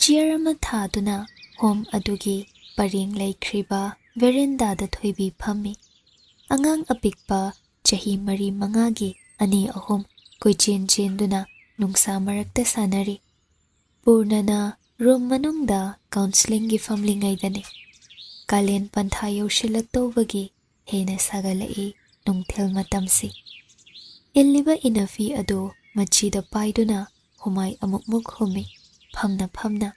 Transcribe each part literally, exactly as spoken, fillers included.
ꯆꯤꯌꯔ ꯑꯃ ꯊꯥꯗꯨꯅ ꯍꯣꯝ ꯑꯗꯨꯒꯤ ꯄꯔꯦꯡ ꯂꯩꯈ꯭ꯔꯤꯕ ꯚꯦꯔꯦꯟꯗꯥꯗ ꯊꯣꯏꯕꯤ ꯐꯝꯃꯤ꯫ ꯑꯉꯥꯡ ꯑꯄꯤꯛꯄ ꯆꯍꯤ ꯃꯔꯤ ꯃꯉꯥꯒꯤ ꯑꯅꯤ ꯑꯍꯨꯝ ꯀꯣꯏꯆꯦꯟ ꯆꯦꯟꯗꯨꯅ ꯅꯨꯡꯁꯥ ꯃꯔꯛꯇ ꯁꯥꯟꯅꯔꯤ꯫ ꯄꯨꯔꯅꯅ ꯔꯨꯝ ꯃꯅꯨꯡꯗ ꯀꯥꯎꯟꯁꯤꯂꯤꯡꯒꯤ ꯐꯝꯂꯤꯉꯩꯗꯅꯤ꯫ ꯀꯥꯂꯦꯟ ꯄꯟꯊꯥ ꯌꯧꯁꯤꯜꯂꯛꯇꯧꯕꯒꯤ ꯍꯦꯟꯅ ꯁꯥꯒꯠꯂꯛꯏ ꯅꯨꯡꯊꯤꯜ ꯃꯇꯝꯁꯤ꯫ ꯏꯜꯂꯤꯕ ꯏꯅꯐꯤ ꯑꯗꯨ ꯃꯆꯤꯗ ꯄꯥꯏꯗꯨꯅ ꯍꯨꯃꯥꯏ ꯑꯃꯨꯛꯃꯨꯛ ꯍꯨꯝꯃꯤ, ꯐꯝꯅ ꯐꯝꯅ꯫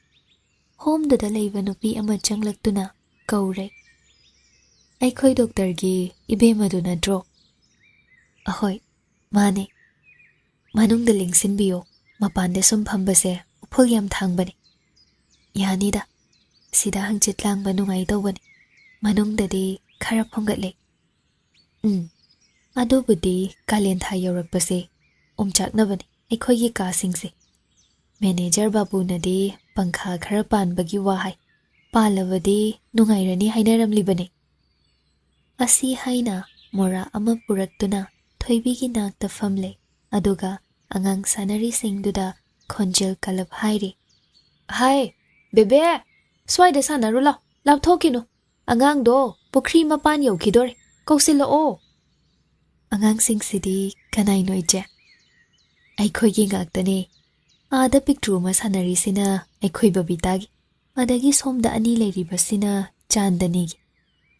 ꯍꯣꯝꯗꯨꯗ ꯂꯩꯕ ꯅꯨꯄꯤ ꯑꯃ ꯆꯪꯂꯛꯇꯨꯅ ꯀꯧꯔꯦ꯫ "ꯑꯩꯈꯣꯏ ꯗꯣꯛꯇꯔꯒꯤ ꯏꯕꯦꯝꯃꯗꯨ ꯅꯠꯇ꯭ꯔꯣ?" "ꯑꯍꯣꯏ, ꯃꯥꯅꯦ꯫ ꯃꯅꯨꯡꯗ ꯂꯦꯡꯁꯤꯟꯕꯤꯌꯣ, ꯃꯄꯥꯟꯗ ꯁꯨꯝ ꯐꯝꯕꯁꯦ ꯎꯐꯨꯜ ꯌꯥꯝ ꯊꯥꯡꯕꯅꯦ꯫" "ꯌꯥꯅꯤꯗ, ꯁꯤꯗ ꯍꯪꯆꯤꯠ ꯂꯥꯡꯕ ꯅꯨꯡꯉꯥꯏꯗꯧꯕꯅꯦ, ꯃꯅꯨꯡꯗꯗꯤ ꯈꯔ ꯐꯨꯝꯒꯠꯂꯦ꯫" "ꯎꯝ, ꯑꯗꯨꯕꯨꯗꯤ ꯀꯥꯂꯦꯟ ꯊꯥ ꯌꯧꯔꯛꯄꯁꯦ ꯑꯣꯝꯆꯥꯛꯅꯕꯅꯦ ꯑꯩꯈꯣꯏꯒꯤ ꯀꯥꯁꯤꯡꯁꯦ꯫ ꯃꯦꯅꯦꯖꯔ ꯕꯥꯕꯨꯅꯗꯤ ꯄꯪꯈꯥ ꯈꯔ ꯄꯥꯟꯕꯒꯤ ꯋꯥ ꯍꯥꯏ, ꯄꯥꯜꯂꯕꯗꯤ ꯅꯨꯡꯉꯥꯏꯔꯅꯤ ꯍꯥꯏꯅꯔꯝꯂꯤꯕꯅꯦ꯫" ꯑꯁꯤ ꯍꯥꯏꯅ ꯃꯣꯔꯥ ꯑꯃ ꯄꯨꯔꯛꯇꯨꯅ ꯊꯣꯏꯕꯤꯒꯤ ꯅꯥꯛꯇ ꯐꯝꯂꯦ, ꯑꯗꯨꯒ ꯑꯉꯥꯡ ꯁꯥꯟꯅꯔꯤꯁꯤꯡꯗꯨꯗ ꯈꯣꯟꯖꯦꯜ ꯀꯜꯂꯞ ꯍꯥꯏꯔꯤ, "ꯍꯥꯏ, ꯕꯦꯕꯦ, ꯁ꯭ꯋꯥꯏꯗ ꯁꯥꯟꯅꯔꯨ ꯂꯥꯎ, ꯂꯥꯞꯊꯣꯛꯈꯤꯅꯨ꯫ ꯑꯉꯥꯡꯗꯣ ꯄꯨꯈ꯭ꯔꯤ ꯃꯄꯥꯟ ꯌꯧꯈꯤꯗꯣꯔꯦ, ꯀꯧꯁꯤꯜꯂꯛꯑꯣ꯫" "ꯑꯉꯥꯡꯁꯤꯡꯁꯤꯗꯤ ꯀꯅꯥꯏꯅꯣ, ꯏꯆꯦ?" "ꯑꯩꯈꯣꯏꯒꯤ ꯉꯥꯛꯇꯅꯦ꯫ ꯑꯥꯗ ꯄꯤꯛꯇ꯭ꯔꯨ ꯑꯃ ꯁꯥꯟꯅꯔꯤꯁꯤꯅ ꯑꯩꯈꯣꯏ ꯕꯕꯤꯇꯥꯒꯤ, ꯑꯗꯒꯤ ꯁꯣꯝꯗ ꯑꯅꯤ ꯂꯩꯔꯤꯕꯁꯤꯅ ꯆꯥꯟꯗꯅꯤꯒꯤ,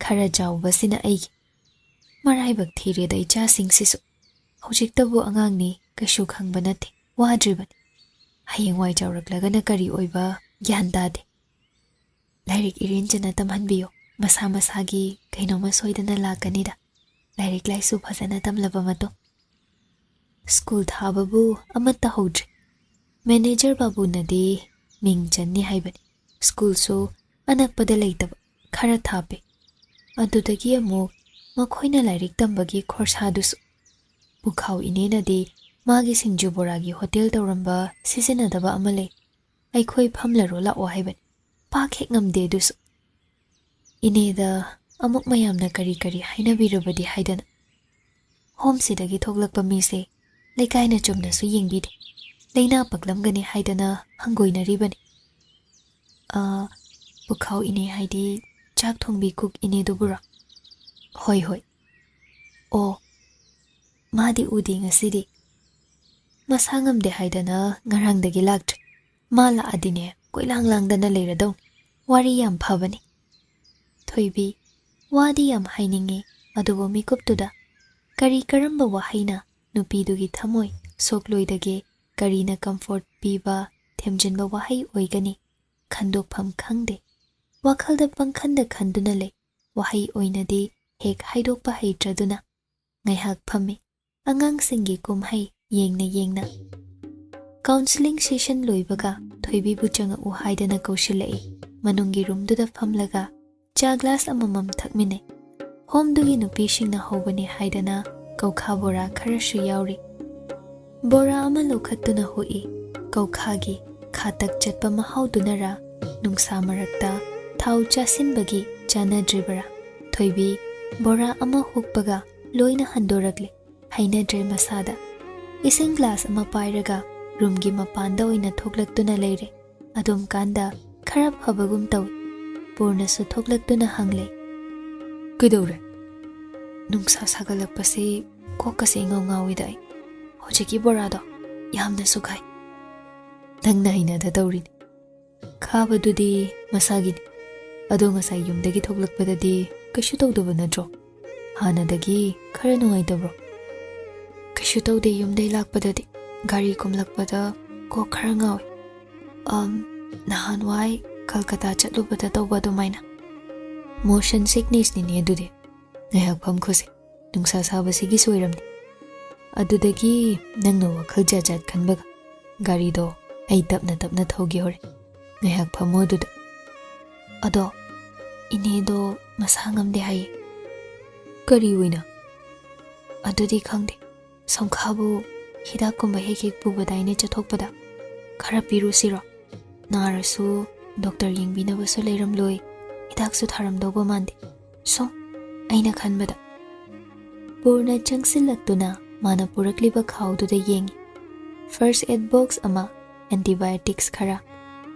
ꯈꯔ ꯆꯥꯎꯕꯁꯤꯅ ꯑꯩꯒꯤ꯫ ꯃꯔꯥꯏꯕꯛ ꯊꯤꯔꯦꯗ ꯏꯆꯥꯁꯤꯡꯁꯤꯁꯨ꯫ ꯍꯧꯖꯤꯛꯇꯕꯨ ꯑꯉꯥꯡꯅꯤ, ꯀꯩꯁꯨ ꯈꯪꯕ ꯅꯠꯇꯦ, ꯋꯥꯗ꯭ꯔꯤꯕꯅꯤ꯫ ꯍꯌꯦꯡꯋꯥꯏ ꯆꯥꯎꯔꯛꯂꯒꯅ ꯀꯔꯤ ꯑꯣꯏꯕ ꯒ꯭ꯌꯥꯟ ꯇꯥꯗꯦ꯫ ꯂꯥꯏꯔꯤꯛ ꯏꯔꯦꯟꯖꯅ ꯇꯝꯍꯟꯕꯤꯌꯨ, ꯃꯁꯥ ꯃꯁꯥꯒꯤ ꯀꯩꯅꯣꯝꯃ ꯁꯣꯏꯗꯅ ꯂꯥꯛꯀꯅꯤꯗ, ꯂꯥꯏꯔꯤꯛ ꯂꯥꯏꯁꯨ ꯐꯖꯅ ꯇꯝꯂꯕ ꯃꯇꯨꯡ꯫" ꯁ꯭ꯀꯨꯜ ꯊꯥꯕꯕꯨ ꯑꯃꯠꯇ ꯍꯧꯗ꯭ꯔꯤ꯫ ꯃꯦꯅꯦꯖꯔ ꯕꯥꯕꯨꯅꯗꯤ ꯃꯤꯡ ꯆꯟꯅꯤ ꯍꯥꯏꯕꯅꯤ꯫ ꯁ꯭ꯀꯨꯜꯁꯨ ꯑꯅꯛꯄꯗ ꯂꯩꯇꯕ, ꯈꯔ ꯊꯥꯞꯄꯤ꯫ ꯑꯗꯨꯗꯒꯤ ꯑꯃꯨꯛ ꯃꯈꯣꯏꯅ ꯂꯥꯏꯔꯤꯛ ꯇꯝꯕꯒꯤ ꯈꯣꯔꯁꯥꯗꯨꯁꯨ꯫ ꯄꯨꯈꯥꯎ ꯏꯅꯦꯅꯗꯤ ꯃꯥꯒꯤ ꯁꯤꯡꯖꯨ ꯕꯣꯔꯥꯒꯤ ꯍꯣꯇꯦꯜ ꯇꯧꯔꯝꯕ ꯁꯤꯖꯤꯟꯅꯗꯕ ꯑꯃ ꯂꯩ, ꯑꯩꯈꯣꯏ ꯐꯝꯂꯔꯣ ꯂꯥꯛꯑꯣ ꯍꯥꯏꯕꯅꯤ꯫ ꯄꯥꯛ ꯍꯦꯛ ꯉꯝꯗꯦ ꯑꯗꯨꯁꯨ꯫ ꯏꯅꯦꯗ ꯑꯃꯨꯛ ꯃꯌꯥꯝꯅ ꯀꯔꯤ ꯀꯔꯤ ꯍꯥꯏꯅꯕꯤꯔꯕꯗꯤ ꯍꯥꯏꯗꯅ꯫ ꯍꯣꯝꯁꯤꯗꯒꯤ ꯊꯣꯛꯂꯛꯄ ꯃꯤꯁꯦ ꯂꯩꯀꯥꯏꯅ ꯆꯨꯝꯅꯁꯨ ꯌꯦꯡꯕꯤꯗꯦ꯫ ꯂꯥꯏꯅꯥ ꯄꯛꯂꯝꯒꯅꯤ ꯍꯥꯏꯗꯅ ꯍꯪꯒꯣꯏꯅꯔꯤꯕꯅꯤ꯫ ꯑ, ꯄꯨꯈꯥꯎ ꯏꯅꯦ ꯍꯥꯏꯗꯤ ꯆꯥꯛ ꯊꯣꯡꯕꯤ ꯀꯨꯛ ꯏꯅꯦꯗꯨꯕꯨꯔꯣ? ꯍꯣꯏ, ꯍꯣꯏ꯫ ꯑꯣ, ꯃꯥꯗꯤ ꯎꯗꯦ ꯉꯁꯤꯗꯤ꯫ ꯃꯁꯥ ꯉꯝꯗꯦ ꯍꯥꯏꯗꯅ ꯉꯔꯥꯡꯗꯒꯤ ꯂꯥꯛꯇ꯭ꯔꯦ꯫ ꯃꯥ ꯂꯥꯛꯑꯗꯤꯅꯦ ꯀꯣꯏꯂꯥꯡ ꯂꯥꯡꯗꯅ ꯂꯩꯔꯗꯧꯅꯤ꯫ ꯋꯥꯔꯤ ꯌꯥꯝ ꯐꯕꯅꯤ꯫ ꯊꯣꯏꯕꯤ, ꯋꯥꯗꯤ ꯌꯥꯝ ꯍꯥꯏꯅꯤꯡꯉꯤ, ꯑꯗꯨꯕꯨ ꯃꯤꯀꯨꯞꯇꯨꯗ ꯀꯔꯤ ꯀꯔꯝꯕ ꯋꯥꯍꯩꯅ ꯅꯨꯄꯤꯗꯨꯒꯤ ꯊꯃꯣꯏ ꯁꯣꯛꯂꯣꯏꯗꯒꯦ, ꯀꯔꯤꯅ ꯀꯝꯐꯣꯔꯠ ꯄꯤꯕ, ꯊꯦꯝꯖꯤꯟꯕ ꯋꯥꯍꯩ ꯑꯣꯏꯒꯅꯤ? ꯈꯟꯗꯣꯛꯐꯝ ꯈꯪꯗꯦ꯫ ꯋꯥꯈꯜꯗ ꯄꯪꯈꯟꯗ ꯈꯟꯗꯨꯅ ꯂꯩ꯫ ꯋꯥꯍꯩ ꯑꯣꯏꯅꯗꯤ ꯍꯦꯛ ꯍꯥꯏꯗꯣꯛꯄ ꯍꯩꯇ꯭ꯔꯗꯨꯅ꯫ ꯉꯥꯏꯍꯥꯛ ꯐꯝꯃꯤ꯫ ꯑꯉꯥꯡꯁꯤꯡꯒꯤ ꯀꯨꯝꯍꯩ ꯌꯦꯡꯅ ꯌꯦꯡꯅ꯫ ꯀꯥꯎꯟꯁꯤꯂꯤꯡ ꯁꯦꯁꯟ ꯂꯣꯏꯕꯒ ꯊꯣꯏꯕꯤꯕꯨ ꯆꯪꯉꯛꯎ ꯍꯥꯏꯗꯅ ꯀꯧꯁꯤꯜꯂꯛꯏ꯫ ꯃꯅꯨꯡꯒꯤ ꯔꯨꯝꯗꯨꯗ ꯐꯝꯂꯒ ꯆꯥ ꯒ꯭ꯂꯥꯁ ꯑꯃꯃꯝ ꯊꯛꯃꯤꯟꯅꯩ꯫ ꯍꯣꯝꯗꯨꯒꯤ ꯅꯨꯄꯤꯁꯤꯡꯅ ꯍꯧꯕꯅꯤ ꯍꯥꯏꯗꯅ ꯀꯧꯈꯥ ꯕꯣꯔꯥ ꯈꯔꯁꯨ ꯌꯥꯎꯔꯤ꯫ ꯕꯣꯔꯥ ꯑꯃ ꯂꯧꯈꯠꯇꯨꯅ ꯍꯨꯛꯏ꯫ ꯀꯧꯈꯥꯒꯤ ꯈꯥꯇꯛ ꯆꯠꯄ ꯃꯍꯥꯎꯗꯨꯅꯔꯥ, ꯅꯨꯡꯁꯥ ꯃꯔꯛꯇ ꯊꯥꯎ ꯆꯥꯁꯤꯟꯕꯒꯤ ꯆꯥꯟꯅꯗ꯭ꯔꯤꯕꯔꯥ? ꯊꯣꯏꯕꯤ ꯕꯣꯔꯥ ꯑꯃ ꯍꯨꯛꯄꯒ ꯂꯣꯏꯅ ꯍꯟꯗꯣꯔꯛꯂꯦ꯫ ꯍꯩꯅꯗ꯭ꯔꯦ ꯃꯁꯥꯗ꯫ ꯏꯁꯤꯡ ꯒ꯭ꯂꯥꯁ ꯑꯃ ꯄꯥꯏꯔꯒ ꯔꯨꯝꯒꯤ ꯃꯄꯥꯟꯗ ꯑꯣꯏꯅ ꯊꯣꯛꯂꯛꯇꯨꯅ ꯂꯩꯔꯦ꯫ ꯑꯗꯨꯝ ꯀꯥꯟꯗ ꯈꯔ ꯐꯕꯒꯨꯝ ꯇꯧꯏ꯫ ꯄꯨꯔꯅꯁꯨ ꯊꯣꯛꯂꯛꯇꯨꯅ ꯍꯪꯂꯦ, "ꯀꯩꯗꯧꯔꯦ? ꯅꯨꯡꯁꯥ ꯁꯥꯒꯠꯂꯛꯄꯁꯤ ꯀꯣꯛꯀꯁꯦ ꯏꯉꯥꯎ ꯉꯥꯎꯏꯗ ꯑꯩ꯫ ꯍꯧꯖꯤꯛꯀꯤ ꯕꯣꯔꯥꯗꯣ ꯌꯥꯝꯅꯁꯨ ꯈꯥꯏ꯫ ꯅꯪꯅ ꯍꯩꯅꯗ ꯇꯧꯔꯤꯅꯦ꯫ ꯈꯥꯕꯗꯨꯗꯤ ꯃꯁꯥꯒꯤꯅꯤ꯫ ꯑꯗꯣ ꯉꯁꯥꯏ ꯌꯨꯝꯗꯒꯤ ꯊꯣꯛꯂꯛꯄꯗꯗꯤ ꯀꯩꯁꯨ ꯇꯧꯗꯕ ꯅꯠꯇ꯭ꯔꯣ? ꯍꯥꯟꯅꯗꯒꯤ ꯈꯔ ꯅꯨꯡꯉꯥꯏꯇꯕ꯭ꯔꯣ?" "ꯀꯩꯁꯨ ꯇꯧꯗꯦ ꯌꯨꯝꯗꯩ ꯂꯥꯛꯄꯗꯗꯤ꯫ ꯒꯥꯔꯤ ꯀꯨꯝꯂꯛꯄꯗ ꯀꯣꯛ ꯈꯔ ꯉꯥꯎꯏ꯫ ꯑꯝ, ꯅꯍꯥꯟꯋꯥꯏ ꯀꯜꯀꯇꯥ ꯆꯠꯂꯨꯕꯗ ꯇꯧꯕ ꯑꯗꯨꯃꯥꯏꯅ꯫ ꯃꯣꯁꯟ ꯁꯤꯛꯅꯦꯁꯅꯤꯅꯦ ꯑꯗꯨꯗꯤ꯫ ꯉꯥꯏꯍꯥꯛ ꯐꯝꯈꯣꯁꯦ꯫ ꯅꯨꯡꯁꯥ ꯁꯥꯕꯁꯤꯒꯤꯁꯨ ꯑꯣꯏꯔꯝꯅꯤ꯫ ꯑꯗꯨꯗꯒꯤ ꯅꯪꯅ ꯋꯥꯈꯜ ꯖꯥꯠ ꯖꯥꯠ ꯈꯟꯕꯒ ꯒꯥꯔꯤꯗꯣ ꯑꯩ ꯇꯞꯅ ꯇꯞꯅ ꯊꯧꯒꯦ ꯍꯣꯔꯦꯟ꯫ ꯉꯥꯏꯍꯥꯛ ꯐꯝꯃꯣ ꯑꯗꯨꯗ꯫ ꯑꯗꯣ ꯏꯅꯦꯗꯣ ꯃꯁꯥ ꯉꯝꯗꯦ ꯍꯥꯏꯌꯦ꯫" "ꯀꯔꯤ ꯑꯣꯏꯅ?" "ꯑꯗꯨꯗꯤ ꯈꯪꯗꯦ꯫ ꯁꯣꯝꯈꯥꯕꯨ ꯍꯤꯗꯥꯛꯀꯨꯝꯕ ꯍꯦꯛ ꯍꯦꯛ ꯄꯨꯕꯗꯥꯏꯅꯦ ꯆꯠꯊꯣꯛꯄꯗ꯫ ꯈꯔ ꯄꯤꯔꯨꯁꯤꯔꯣ? ꯅꯥꯔꯁꯨ ꯗꯣꯛꯇꯔ ꯌꯦꯡꯕꯤꯅꯕꯁꯨ ꯂꯩꯔꯝꯂꯣꯏ, ꯍꯤꯗꯥꯛꯁꯨ ꯊꯥꯔꯝꯗꯧꯕ ꯃꯥꯟꯗꯦ꯫ ꯁꯨꯝ ꯑꯩꯅ ꯈꯟꯕꯗ꯫" ꯄꯨꯔꯅ ꯆꯪꯁꯤꯜꯂꯛꯇꯨꯅ ꯃꯥꯅ ꯄꯨꯔꯛꯂꯤꯕ ꯈꯥꯎꯗꯨꯗ ꯌꯦꯡꯉꯤ꯫ ꯐꯥꯔꯁ ꯑꯦꯗ ꯕꯣꯛꯁ ꯑꯃ, ꯑꯦꯟꯇꯤꯕꯥꯌꯣꯇꯤꯛꯁ ꯈꯔ,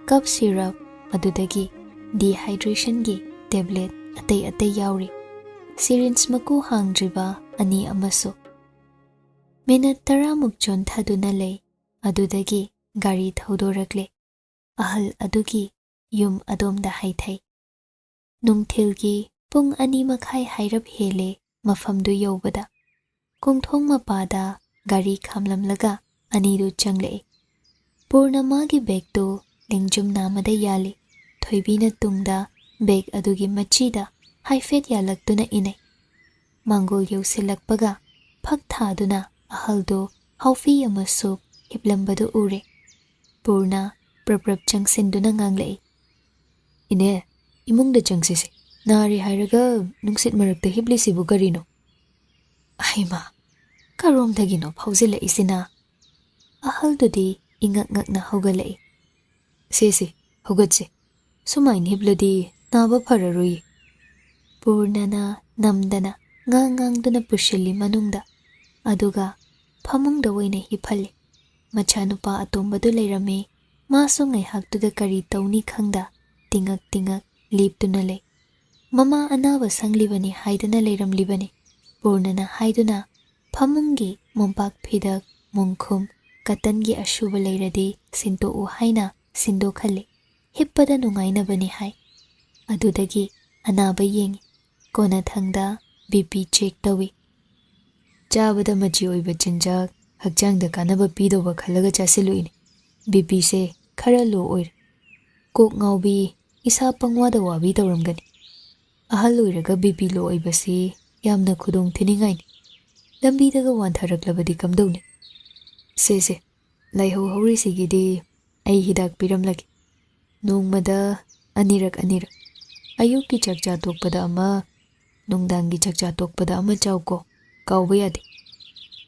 ꯀꯞ ꯁꯤꯔꯞ, ꯑꯗꯨꯗꯒꯤ dehydration ꯒꯤ tablet ꯑꯇꯩ ꯑꯇꯩ ꯌꯥꯎꯔꯤ꯫ Syringe ꯃꯀꯨ ꯍꯥꯡꯗ꯭ꯔꯤꯕ ꯑꯅꯤ ꯑꯃꯁꯨ꯫ Minute ꯇꯔꯥꯃꯨꯛ ꯆꯣꯟꯊꯗꯨꯅ ꯂꯩ꯫ ꯑꯗꯨꯗꯒꯤ ꯒꯥꯔꯤ ꯊꯧꯗꯣꯔꯛꯂꯦ꯫ ꯑꯍꯜ ꯑꯗꯨꯒꯤ ꯌꯨꯝ ꯑꯗꯣꯝꯗ ꯍꯥꯏꯊꯩ꯫ ꯅꯨꯡꯊꯤꯜꯒꯤ ꯄꯨꯡ ꯑꯅꯤ ꯃꯈꯥꯏ ꯍꯥꯏꯔꯞ ꯍꯦꯜꯂꯦ ꯃꯐꯝꯗꯨ ꯌꯧꯕꯗ꯫ ꯀꯣꯡꯊꯣꯡ ꯃꯄꯥꯗ ꯒꯥꯔꯤ ꯈꯥꯝꯂꯝꯂꯒ ꯑꯅꯤꯗꯨ ꯆꯪꯂꯛꯏ꯫ ꯄꯨꯔꯅ ꯃꯥꯒꯤ bag ꯇꯨ ꯂꯦꯡꯖꯨꯝ ꯅꯥꯝꯃꯗ ꯌꯥꯜꯂꯤ꯫ ꯊꯣꯏꯕꯤꯅ ꯇꯨꯡꯗ bag ꯑꯗꯨꯒꯤ ꯃꯆꯤꯗ ꯍꯥꯏꯐꯦꯠ ꯌꯥꯜꯂꯛꯇꯨꯅ ꯏꯅꯩ꯫ ꯃꯥꯡꯒꯣꯜ ꯌꯧꯁꯤꯜꯂꯛꯄꯒ ꯐꯛ ꯊꯥꯗꯨꯅ ꯑꯍꯜꯗꯨ ꯍꯥꯎꯐꯤ ꯑꯃ ꯁꯨꯞ ꯍꯤꯞꯂꯝꯕꯗꯨ ꯎꯔꯦ꯫ ꯄꯨꯔꯅ ꯄ꯭ꯔꯞ ꯄ꯭ꯔꯞ ꯆꯪꯁꯤꯟꯗꯨꯅ ꯉꯥꯡꯂꯛꯏ, "ꯏꯅꯦ, ꯏꯃꯨꯡꯗ ꯆꯪꯁꯤꯁꯦ꯫ ꯅꯥꯔꯦ ꯍꯥꯏꯔꯒ ꯅꯨꯡꯁꯤꯠ ꯃꯔꯛꯇ ꯍꯤꯞꯂꯤꯁꯤꯕꯨ ꯀꯔꯤꯅꯣ?" ꯍꯩꯃꯥ, ꯀꯔꯣꯝꯗꯒꯤꯅꯣ ꯐꯥꯎꯖꯤꯜꯂꯛꯏꯁꯤꯅ? ꯑꯍꯜꯗꯨꯗꯤ ꯏꯉꯛ ꯉꯛꯅ ꯍꯧꯒꯠꯂꯛꯏ꯫ "ꯁꯦ ꯁꯦ, ꯍꯧꯒꯠꯁꯦ꯫ ꯁꯨꯃꯥꯏꯅ ꯍꯤꯞꯂꯗꯤ ꯅꯥꯕ ꯐꯔꯔꯣꯏꯌꯦ꯫" ꯄꯨꯔꯅꯅ ꯅꯝꯗꯅ ꯉꯥꯡ ꯉꯥꯡꯗꯨꯅ ꯄꯨꯁꯤꯜꯂꯤ ꯃꯅꯨꯡꯗ, ꯑꯗꯨꯒ ꯐꯃꯨꯡꯗ ꯑꯣꯏꯅ ꯍꯤꯞꯍꯜꯂꯤ꯫ ꯃꯆꯥꯅꯨꯄꯥ ꯑꯇꯣꯝꯕꯗꯨ ꯂꯩꯔꯝꯃꯤ꯫ ꯃꯥꯁꯨ ꯉꯥꯏꯍꯥꯛꯇꯨꯗ ꯀꯔꯤ ꯇꯧꯅꯤ ꯈꯪꯗ ꯇꯤꯉꯛ ꯇꯤꯉꯛ ꯂꯦꯞꯇꯨꯅ ꯂꯩ꯫ ꯃꯃꯥ ꯑꯅꯥꯕ ꯁꯪꯂꯤꯕꯅꯤ ꯍꯥꯏꯗꯨꯅ ꯂꯩꯔꯝꯂꯤꯕꯅꯤ꯫ ꯄꯨꯔꯅꯅ ꯍꯥꯏꯗꯨꯅ ꯐꯃꯨꯡꯒꯤ ꯃꯣꯝꯄꯥꯛ ꯐꯤꯗꯛ, ꯃꯣꯡꯈꯨꯝ, ꯀꯇꯟꯒꯤ ꯑꯁꯨꯕ ꯂꯩꯔꯗꯤ ꯁꯤꯟꯗꯣꯛꯎ ꯍꯥꯏꯅ ꯁꯤꯟꯗꯣꯛꯍꯜꯂꯤ꯫ ꯍꯤꯞꯄꯗ ꯅꯨꯡꯉꯥꯏꯅꯕꯅꯤ ꯍꯥꯏ꯫ ꯑꯗꯨꯗꯒꯤ ꯑꯅꯥꯕ ꯌꯦꯡꯉꯤ꯫ ꯀꯣꯟꯅꯊꯪꯗ BP check ꯇꯧꯏ꯫ ꯆꯥꯕꯗ ꯃꯆꯤ ꯑꯣꯏꯕ ꯆꯤꯟꯖꯥꯛ, ꯍꯛꯆꯥꯡꯗ ꯀꯥꯟꯅꯕ ꯄꯤꯗꯧꯕ ꯈꯜꯂꯒ ꯆꯥꯁꯤꯜꯂꯨꯏꯅꯦ꯫ BPꯁꯦ ꯈꯔ low ꯑꯣꯏꯔꯦ꯫ ꯀꯣꯛ ꯉꯥꯎꯕꯤ, ꯏꯁꯥ ꯄꯪꯋꯥꯗ ꯋꯥꯕꯤ ꯇꯧꯔꯝꯒꯅꯤ꯫ ꯑꯍꯜ ꯑꯣꯏꯔꯒ BP low ꯑꯣꯏꯕꯁꯤ ꯌꯥꯝꯅ ꯈꯨꯗꯣꯡ ꯊꯤꯅꯤꯡꯉꯥꯏꯅꯤ꯫ ꯂꯝꯕꯤꯗꯒ ꯋꯥꯟꯊꯔꯛꯂꯕꯗꯤ ꯀꯝꯗꯧꯅꯤ? ꯁꯦ ꯁꯦ, ꯂꯥꯏꯍꯧ ꯍꯧꯔꯤꯁꯤꯒꯤꯗꯤ ꯑꯩ ꯍꯤꯗꯥꯛ ꯄꯤꯔꯝꯂꯒꯦ꯫ ꯅꯣꯡꯃꯗ ꯑꯅꯤꯔꯛ ꯑꯅꯤꯔꯛ, ꯑꯌꯨꯛꯀꯤ ꯆꯥꯛꯆꯥ ꯇꯣꯛꯄꯗ ꯑꯃ, ꯅꯨꯡꯗꯥꯡꯒꯤ ꯆꯥꯛꯆꯥ ꯇꯣꯛꯄꯗ ꯑꯃ ꯆꯥꯎꯀꯣ꯫ ꯀꯥꯎꯕ ꯌꯥꯗꯦ꯫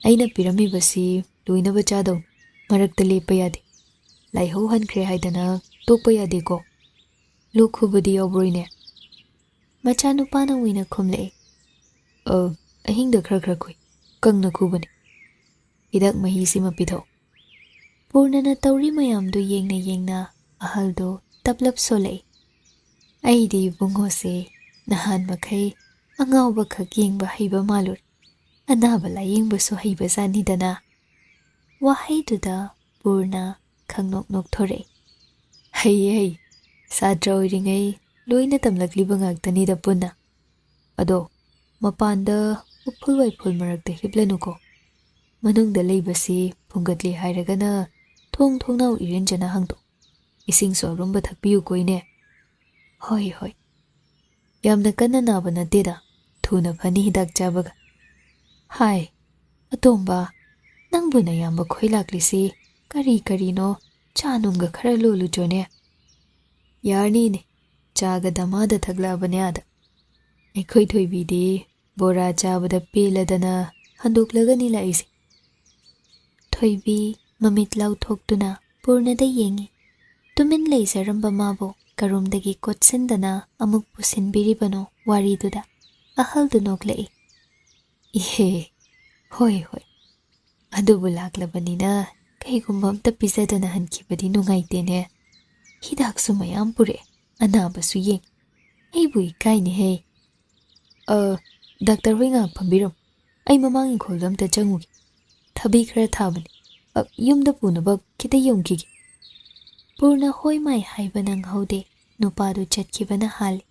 ꯑꯩꯅ ꯄꯤꯔꯝꯃꯤꯕꯁꯤ ꯂꯣꯏꯅꯕ ꯆꯥꯗꯧꯅꯤ꯫ ꯃꯔꯛꯇ ꯂꯦꯞꯄ ꯌꯥꯗꯦ꯫ ꯂꯥꯏꯍꯧ ꯍꯟꯈ꯭ꯔꯦ ꯍꯥꯏꯗꯅ ꯇꯣꯛꯄ ꯌꯥꯗꯦꯀꯣ꯫ ꯂꯣꯛ ꯈꯨꯕꯗꯤ ꯌꯥꯎꯕ꯭ꯔꯣ ꯏꯅꯦ?" ꯃꯆꯥꯅꯨꯄꯥꯅ ꯑꯣꯏꯅ ꯈꯨꯝꯂꯛꯏ꯫ "ꯑ, ꯑꯍꯤꯡꯗ ꯈꯔ ꯈꯔ ꯈꯨꯏ꯫ ꯀꯪꯅ ꯈꯨꯕꯅꯤ꯫ ꯍꯤꯗꯥꯛ ꯃꯍꯤꯁꯤꯃ ꯄꯤꯊꯛꯑꯣ꯫" ꯄꯨꯔꯅꯅ ꯇꯧꯔꯤ ꯃꯌꯥꯝꯗꯨ ꯌꯦꯡꯅ ꯌꯦꯡꯅ ꯑꯍꯜꯗꯨ ꯇꯞꯂꯞ ꯁꯣꯜꯂꯛꯏ꯫ "ꯑꯩꯗꯤ ꯏꯕꯨꯡꯉꯣꯁꯦ ꯅꯍꯥꯟ ꯃꯈꯩ ꯑꯉꯥꯎꯕꯈꯛ ꯌꯦꯡꯕ ꯍꯩꯕ ꯃꯥꯜꯂꯨꯔꯦ꯫ ꯑꯅꯥꯕ ꯂꯥꯌꯦꯡꯕꯁꯨ ꯍꯩꯕꯖꯥꯠꯅꯤꯗꯅ꯫" ꯋꯥꯍꯩꯗꯨꯗ ꯄꯨꯔꯅ ꯈꯪꯅꯣꯛ ꯅꯣꯛꯊꯣꯔꯛꯏ꯫ "ꯍꯩꯌꯦ, ꯍꯩꯌꯦ꯫ ꯁꯥꯇ꯭ꯔ ꯑꯣꯏꯔꯤꯉꯩ ꯂꯣꯏꯅ ꯇꯝꯂꯛꯂꯤꯕ ꯉꯥꯛꯇꯅꯤꯗ ꯄꯨꯟꯅ꯫ ꯑꯗꯣ, ꯃꯄꯥꯟꯗ ꯎꯐꯨꯜ ꯋꯥꯏꯐꯨꯜ ꯃꯔꯛꯇ ꯍꯤꯞꯂꯅꯨꯀꯣ꯫ ꯃꯅꯨꯡꯗ ꯂꯩꯕꯁꯤ ꯐꯨꯡꯒꯠꯂꯦ ꯍꯥꯏꯔꯒꯅ ꯊꯣꯡ ꯊꯣꯡꯅꯥꯎ ꯏꯔꯦꯟꯖꯅ ꯍꯥꯡꯗꯣꯛ꯫ ꯏꯁꯤꯡꯁꯨ ꯑꯔꯨꯝꯕ ꯊꯛꯄꯤꯌꯨꯀꯣ, ꯏꯅꯦ꯫" "ꯍꯣꯏ, ꯍꯣꯏ꯫ ꯌꯥꯝꯅ ꯀꯟꯅ ꯅꯥꯕ ꯅꯠꯇꯦꯗ꯫ ꯊꯨꯅ ꯐꯅꯤ ꯍꯤꯗꯥꯛ ꯆꯥꯕꯒ꯫" "ꯍꯥꯏ, ꯑꯇꯣꯝꯕ, ꯅꯪꯕꯨ ꯅꯌꯥꯝꯕ ꯈꯣꯏ ꯂꯥꯛꯂꯤꯁꯤ ꯀꯔꯤ ꯀꯔꯤꯅꯣ? ꯆꯥ ꯅꯨꯡꯒ ꯈꯔ ꯂꯣꯜꯂꯨꯆꯣꯅꯦ꯫" "ꯌꯥꯔꯅꯤꯅꯦ, ꯆꯥꯒ ꯗꯃꯥꯗ ꯊꯛꯂꯛꯑꯕꯅꯦ ꯑꯥꯗ꯫ ꯑꯩꯈꯣꯏ ꯊꯣꯏꯕꯤꯗꯤ ꯕꯣꯔꯥ ꯆꯥꯕꯗ ꯄꯦꯜꯂꯗꯅ ꯍꯟꯗꯣꯛꯂꯒꯅꯤ ꯂꯥꯛꯏꯁꯦ꯫" ꯊꯣꯏꯕꯤ ꯃꯃꯤꯠ ꯂꯥꯎꯊꯣꯛꯇꯨꯅ ꯄꯨꯔꯅꯗ ꯌꯦꯡꯉꯤ꯫ ꯇꯨꯃꯤꯟ ꯂꯩꯖꯔꯝꯕ ꯃꯥꯕꯨ ꯀꯔꯣꯝꯗꯒꯤ ꯀꯣꯠꯁꯤꯟꯗꯅ ꯑꯃꯨꯛ ꯄꯨꯁꯤꯟꯕꯤꯔꯤꯕꯅꯣ ꯋꯥꯔꯤꯗꯨꯗ꯫ ꯑꯍꯜꯗꯨ ꯅꯣꯛꯂꯛꯏ꯫ "ꯏꯍꯦ, ꯍꯣꯏ, ꯍꯣꯏ꯫ ꯑꯗꯨꯕꯨ ꯂꯥꯛꯂꯕꯅꯤꯅ ꯀꯩꯒꯨꯝꯕ ꯑꯝꯇ ꯄꯤꯖꯗꯅ ꯍꯟꯈꯤꯕꯗꯤ ꯅꯨꯡꯉꯥꯏꯇꯦꯅꯦ꯫ ꯍꯤꯗꯥꯛꯁꯨ ꯃꯌꯥꯝ ꯄꯨꯔꯛꯑꯦ, ꯑꯅꯥꯕꯁꯨ ꯌꯦꯡꯉꯤ꯫ ꯑꯩꯕꯨ ꯏꯀꯥꯏꯅꯦꯍꯦ꯫ ꯑ, ꯗꯥꯛꯇꯔ ꯍꯣꯏ ꯉꯥꯏꯍꯥꯛ ꯐꯝꯕꯤꯔꯝꯃꯨ꯫ ꯑꯩ ꯃꯃꯥꯡ ꯏꯪꯈꯣꯜꯗ ꯑꯝꯇ ꯆꯪꯉꯨꯒꯦ꯫ ꯊꯕꯤ ꯈꯔ ꯊꯥꯕꯅꯤ꯫ ꯑ, ꯌꯨꯝꯗ ꯄꯨꯅꯕ ꯈꯤꯇ ꯌꯣꯝꯈꯤꯒꯦ꯫" ꯄꯨꯔꯅ ꯍꯣꯏ ꯃꯥꯏ ꯍꯥꯏꯕ ꯅꯪꯍꯧꯗꯦ꯫ ꯅꯨꯄꯥꯗꯨ ꯆꯠꯈꯤꯕꯅ ꯍꯥꯜꯂꯤ꯫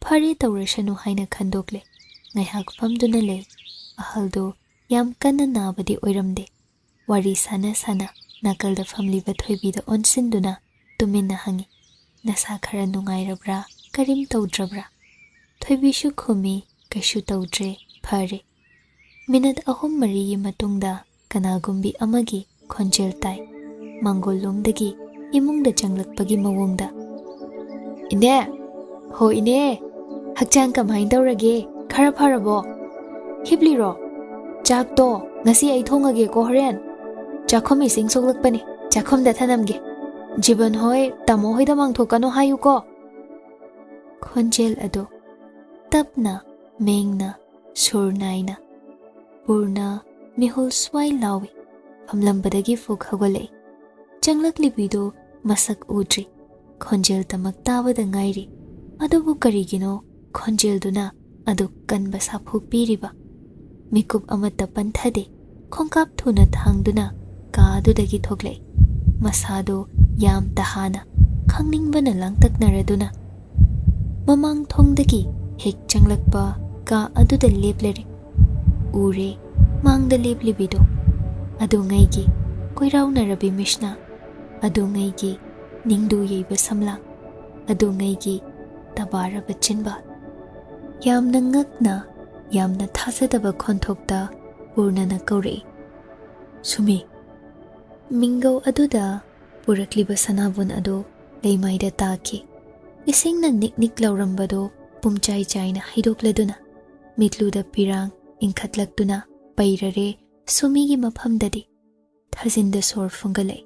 ꯐꯔꯦ, ꯇꯧꯔꯁꯅꯨ ꯍꯥꯏꯅ ꯈꯟꯗꯣꯛꯂꯦ꯫ ꯉꯥꯏꯍꯥꯛ ꯐꯝꯗꯨꯅ ꯂꯩ꯫ ꯑꯍꯜꯗꯨ ꯌꯥꯝ ꯀꯟꯅ ꯅꯥꯕꯗꯤ ꯑꯣꯏꯔꯝꯗꯦ꯫ ꯋꯥꯔꯤ ꯁꯥꯟꯅ ꯁꯥꯟꯅ ꯅꯥꯀꯜꯗ ꯐꯝꯂꯤꯕ ꯊꯣꯏꯕꯤꯗ ꯑꯣꯟꯁꯤꯟꯗꯨꯅ ꯇꯨꯃꯤꯟꯅ ꯍꯪꯉꯤ, "ꯅꯁꯥ ꯈꯔ ꯅꯨꯡꯉꯥꯏꯔꯕ꯭ꯔꯥ? ꯀꯔꯤꯝ ꯇꯧꯗ꯭ꯔꯕ꯭ꯔꯥ?" ꯊꯣꯏꯕꯤꯁꯨ ꯈꯨꯝꯃꯤ, "ꯀꯩꯁꯨ ꯇꯧꯗ꯭ꯔꯦ, ꯐꯔꯦ꯫" ꯃꯤꯅꯠ ꯑꯍꯨꯝ ꯃꯔꯤꯒꯤ ꯃꯇꯨꯡꯗ ꯀꯅꯥꯒꯨꯝꯕꯤ ꯑꯃꯒꯤ ꯈꯣꯟꯖꯦꯜ ꯇꯥꯏ꯫ ꯃꯥꯡꯒꯣꯜꯂꯣꯝꯗꯒꯤ ꯏꯃꯨꯡꯗ ꯆꯪꯂꯛꯄꯒꯤ ꯃꯑꯣꯡꯗ꯫ "ꯏꯅꯦ! ꯍꯣ ꯏꯅꯦ! ꯍꯛꯆꯥꯡ ꯀꯃꯥꯏꯅ ꯇꯧꯔꯒꯦ? ꯈꯔ ꯐꯔꯕꯣ? ꯍꯤꯞꯂꯤꯔꯣ? ꯆꯥꯛꯇꯣ ꯉꯁꯤ ꯑꯩ ꯊꯣꯡꯉꯒꯦꯀꯣ ꯍꯣꯔꯦꯟ꯫ ꯆꯥꯛꯈꯨꯝ ꯏꯁꯤꯡ ꯁꯣꯛꯂꯛꯄꯅꯤ, ꯆꯥꯛꯈꯨꯝꯗ ꯊꯅꯝꯒꯦ꯫ ꯖꯤꯕꯟ ꯍꯣꯏ, ꯇꯥꯃꯣ ꯍꯣꯏꯗ ꯃꯥꯡꯊꯣꯛꯀꯅꯣ ꯍꯥꯏꯌꯨꯀꯣ꯫" ꯈꯣꯟꯖꯦꯜ ꯑꯗꯨ ꯇꯞꯅ, ꯃꯦꯡꯅ, ꯁꯨꯔ ꯅꯥꯏꯅ꯫ ꯄꯨꯔꯅ ꯃꯤꯍꯨꯜ ꯁ꯭ꯋꯥꯏ ꯂꯥꯎꯏ꯫ ꯐꯝꯂꯝꯕꯗꯒꯤ ꯐꯨꯛ ꯍꯧꯒꯠꯂꯛꯏ꯫ ꯆꯪꯂꯛꯂꯤꯕꯤꯗꯨ ꯃꯁꯛ ꯎꯗ꯭ꯔꯤ꯫ ꯈꯣꯟꯖꯦꯜ ꯇꯃꯛ ꯇꯥꯕꯗ ꯉꯥꯏꯔꯤ꯫ ꯑꯗꯨꯕꯨ ꯀꯔꯤꯒꯤꯅꯣ ꯈꯣꯟꯖꯦꯜꯗꯨꯅ ꯑꯗꯨꯛ ꯀꯟꯕ ꯁꯥꯐꯨ ꯄꯤꯔꯤꯕ? ꯃꯤꯀꯨꯞ ꯑꯃꯠꯇ ꯄꯟꯊꯗꯦ꯫ ꯈꯣꯡꯀꯥꯞ ꯊꯨꯅ ꯊꯥꯡꯗꯨꯅ ꯀꯥ ꯑꯗꯨꯗꯒꯤ ꯊꯣꯛꯂꯛꯏ꯫ ꯃꯁꯥꯗꯣ ꯌꯥꯝ ꯇꯍꯥꯅ, ꯈꯪꯅꯤꯡꯕꯅ ꯂꯥꯡꯇꯛꯅꯔꯗꯨꯅ ꯃꯃꯥꯡ ꯊꯣꯡꯗꯒꯤ ꯍꯦꯛ ꯆꯪꯂꯛꯄ ꯀꯥ ꯑꯗꯨꯗ ꯂꯦꯞꯂꯔꯦ꯫ ꯎꯔꯦ, ꯃꯥꯡꯗ ꯂꯦꯞꯂꯤꯕꯤꯗꯣ꯫ ꯑꯗꯨꯉꯩꯒꯤ ꯀꯣꯏꯔꯥꯎꯅꯔꯕꯤ ꯃꯤꯁꯅꯥ, ꯑꯗꯨꯉꯩꯒꯤ ꯅꯤꯡꯗꯨ ꯌꯩꯕ ꯁꯝꯂꯥꯡ, ꯑꯗꯨꯉꯩꯒꯤ ꯇꯕꯥꯔꯕ ꯆꯤꯟꯕꯥꯜ꯫ ꯌꯥꯝꯅ ꯉꯛꯅ, ꯌꯥꯝꯅ ꯊꯥꯖꯗꯕ ꯈꯣꯟꯊꯣꯛꯇ ꯄꯨꯔꯅꯅ ꯀꯧꯔꯛꯏ, "ꯁꯨꯃꯤ!" ꯃꯤꯡꯒꯧ ꯑꯗꯨꯗ ꯄꯨꯔꯛꯂꯤꯕ ꯁꯅꯥꯕꯨꯟ ꯑꯗꯨ ꯂꯩꯃꯥꯏꯗ ꯇꯥꯈꯤ꯫ ꯏꯁꯤꯡꯅ ꯅꯤꯛ ꯅꯤꯛ ꯂꯥꯎꯔꯝꯕꯗꯨ ꯄꯨꯝꯆꯥꯏ ꯆꯥꯏꯅ ꯍꯩꯗꯣꯛꯂꯗꯨꯅ, ꯃꯤꯠꯂꯨꯗ ꯄꯤꯔꯥꯡ ꯏꯟꯈꯠꯂꯛꯇꯨꯅ ꯄꯩꯔꯔꯦ ꯁꯨꯃꯤꯒꯤ ꯃꯐꯝꯗꯗꯤ꯫ ꯊꯥꯖꯤꯟꯗ ꯁꯣꯔ ꯐꯨꯡꯒꯠꯂꯛꯏ,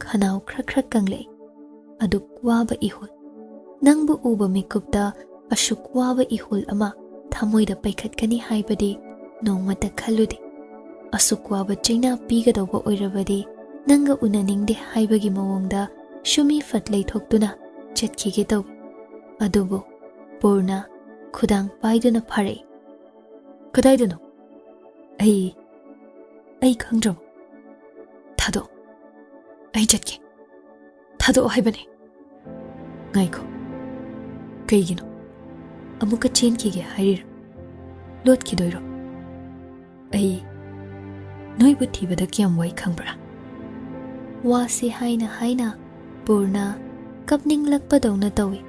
ꯈꯅꯥꯎ ꯈ꯭ꯔꯛ ꯈ꯭ꯔꯛ ꯀꯪꯂꯛꯏ꯫ ꯑꯗꯨꯛ ꯋꯥꯕ ꯏꯍꯨꯜ, ꯅꯪꯕꯨ ꯎꯕ ꯃꯤꯀꯨꯞꯇ ꯑꯁꯨꯛ ꯋꯥꯕ ꯏꯍꯨꯜ ꯑꯃ ꯊꯃꯣꯏꯗ ꯄꯩꯈꯠꯀꯅꯤ ꯍꯥꯏꯕꯗꯤ ꯅꯣꯡꯃꯇ ꯈꯜꯂꯨꯗꯦ꯫ ꯑꯁꯨꯛ ꯋꯥꯕ ꯆꯩꯅꯥ ꯄꯤꯒꯗꯧꯕ ꯑꯣꯏꯔꯕꯗꯤ ꯅꯪꯒ ꯎꯅꯅꯤꯡꯗꯦ ꯍꯥꯏꯕꯒꯤ ꯃꯑꯣꯡꯗ ꯁꯨꯃꯤ ꯐꯠ ꯂꯩꯊꯣꯛꯇꯨꯅ ꯆꯠꯈꯤꯒꯦ ꯇꯧꯏ꯫ ꯑꯗꯨꯕꯨ ꯄꯨꯔꯅ ꯈꯨꯗꯥꯡ ꯄꯥꯏꯗꯨꯅ ꯐꯥꯔꯛꯏ꯫ "ꯀꯗꯥꯏꯗꯅꯣ? ꯑꯩ, ꯑꯩ ꯈꯪꯗ꯭ꯔꯕꯣ? ꯊꯥꯗꯣꯛꯑꯣ꯫ ꯑꯩ ꯆꯠꯀꯦ꯫ ꯊꯥꯗꯣꯛꯑꯣ ꯍꯥꯏꯕꯅꯦ꯫" "ꯉꯥꯏꯈꯣ꯫ ꯀꯩꯒꯤꯅꯣ? ꯑꯃꯨꯛꯀ ꯆꯦꯟꯈꯤꯒꯦ ꯍꯥꯏꯔꯤꯔꯣ? ꯂꯣꯠꯈꯤꯗꯣꯏꯔꯣ? ꯑꯩ ꯅꯣꯏꯕꯨ ꯊꯤꯕꯗ ꯀꯌꯥꯝ ꯋꯥꯏ ꯈꯪꯕ꯭ꯔꯥ?" ꯋꯥꯁꯤ ꯍꯥꯏꯅ ꯍꯥꯏꯅ ꯄꯨꯔꯅ ꯀꯞꯅꯤꯡꯂꯛꯄꯗꯧꯅ ꯇꯧꯏ꯫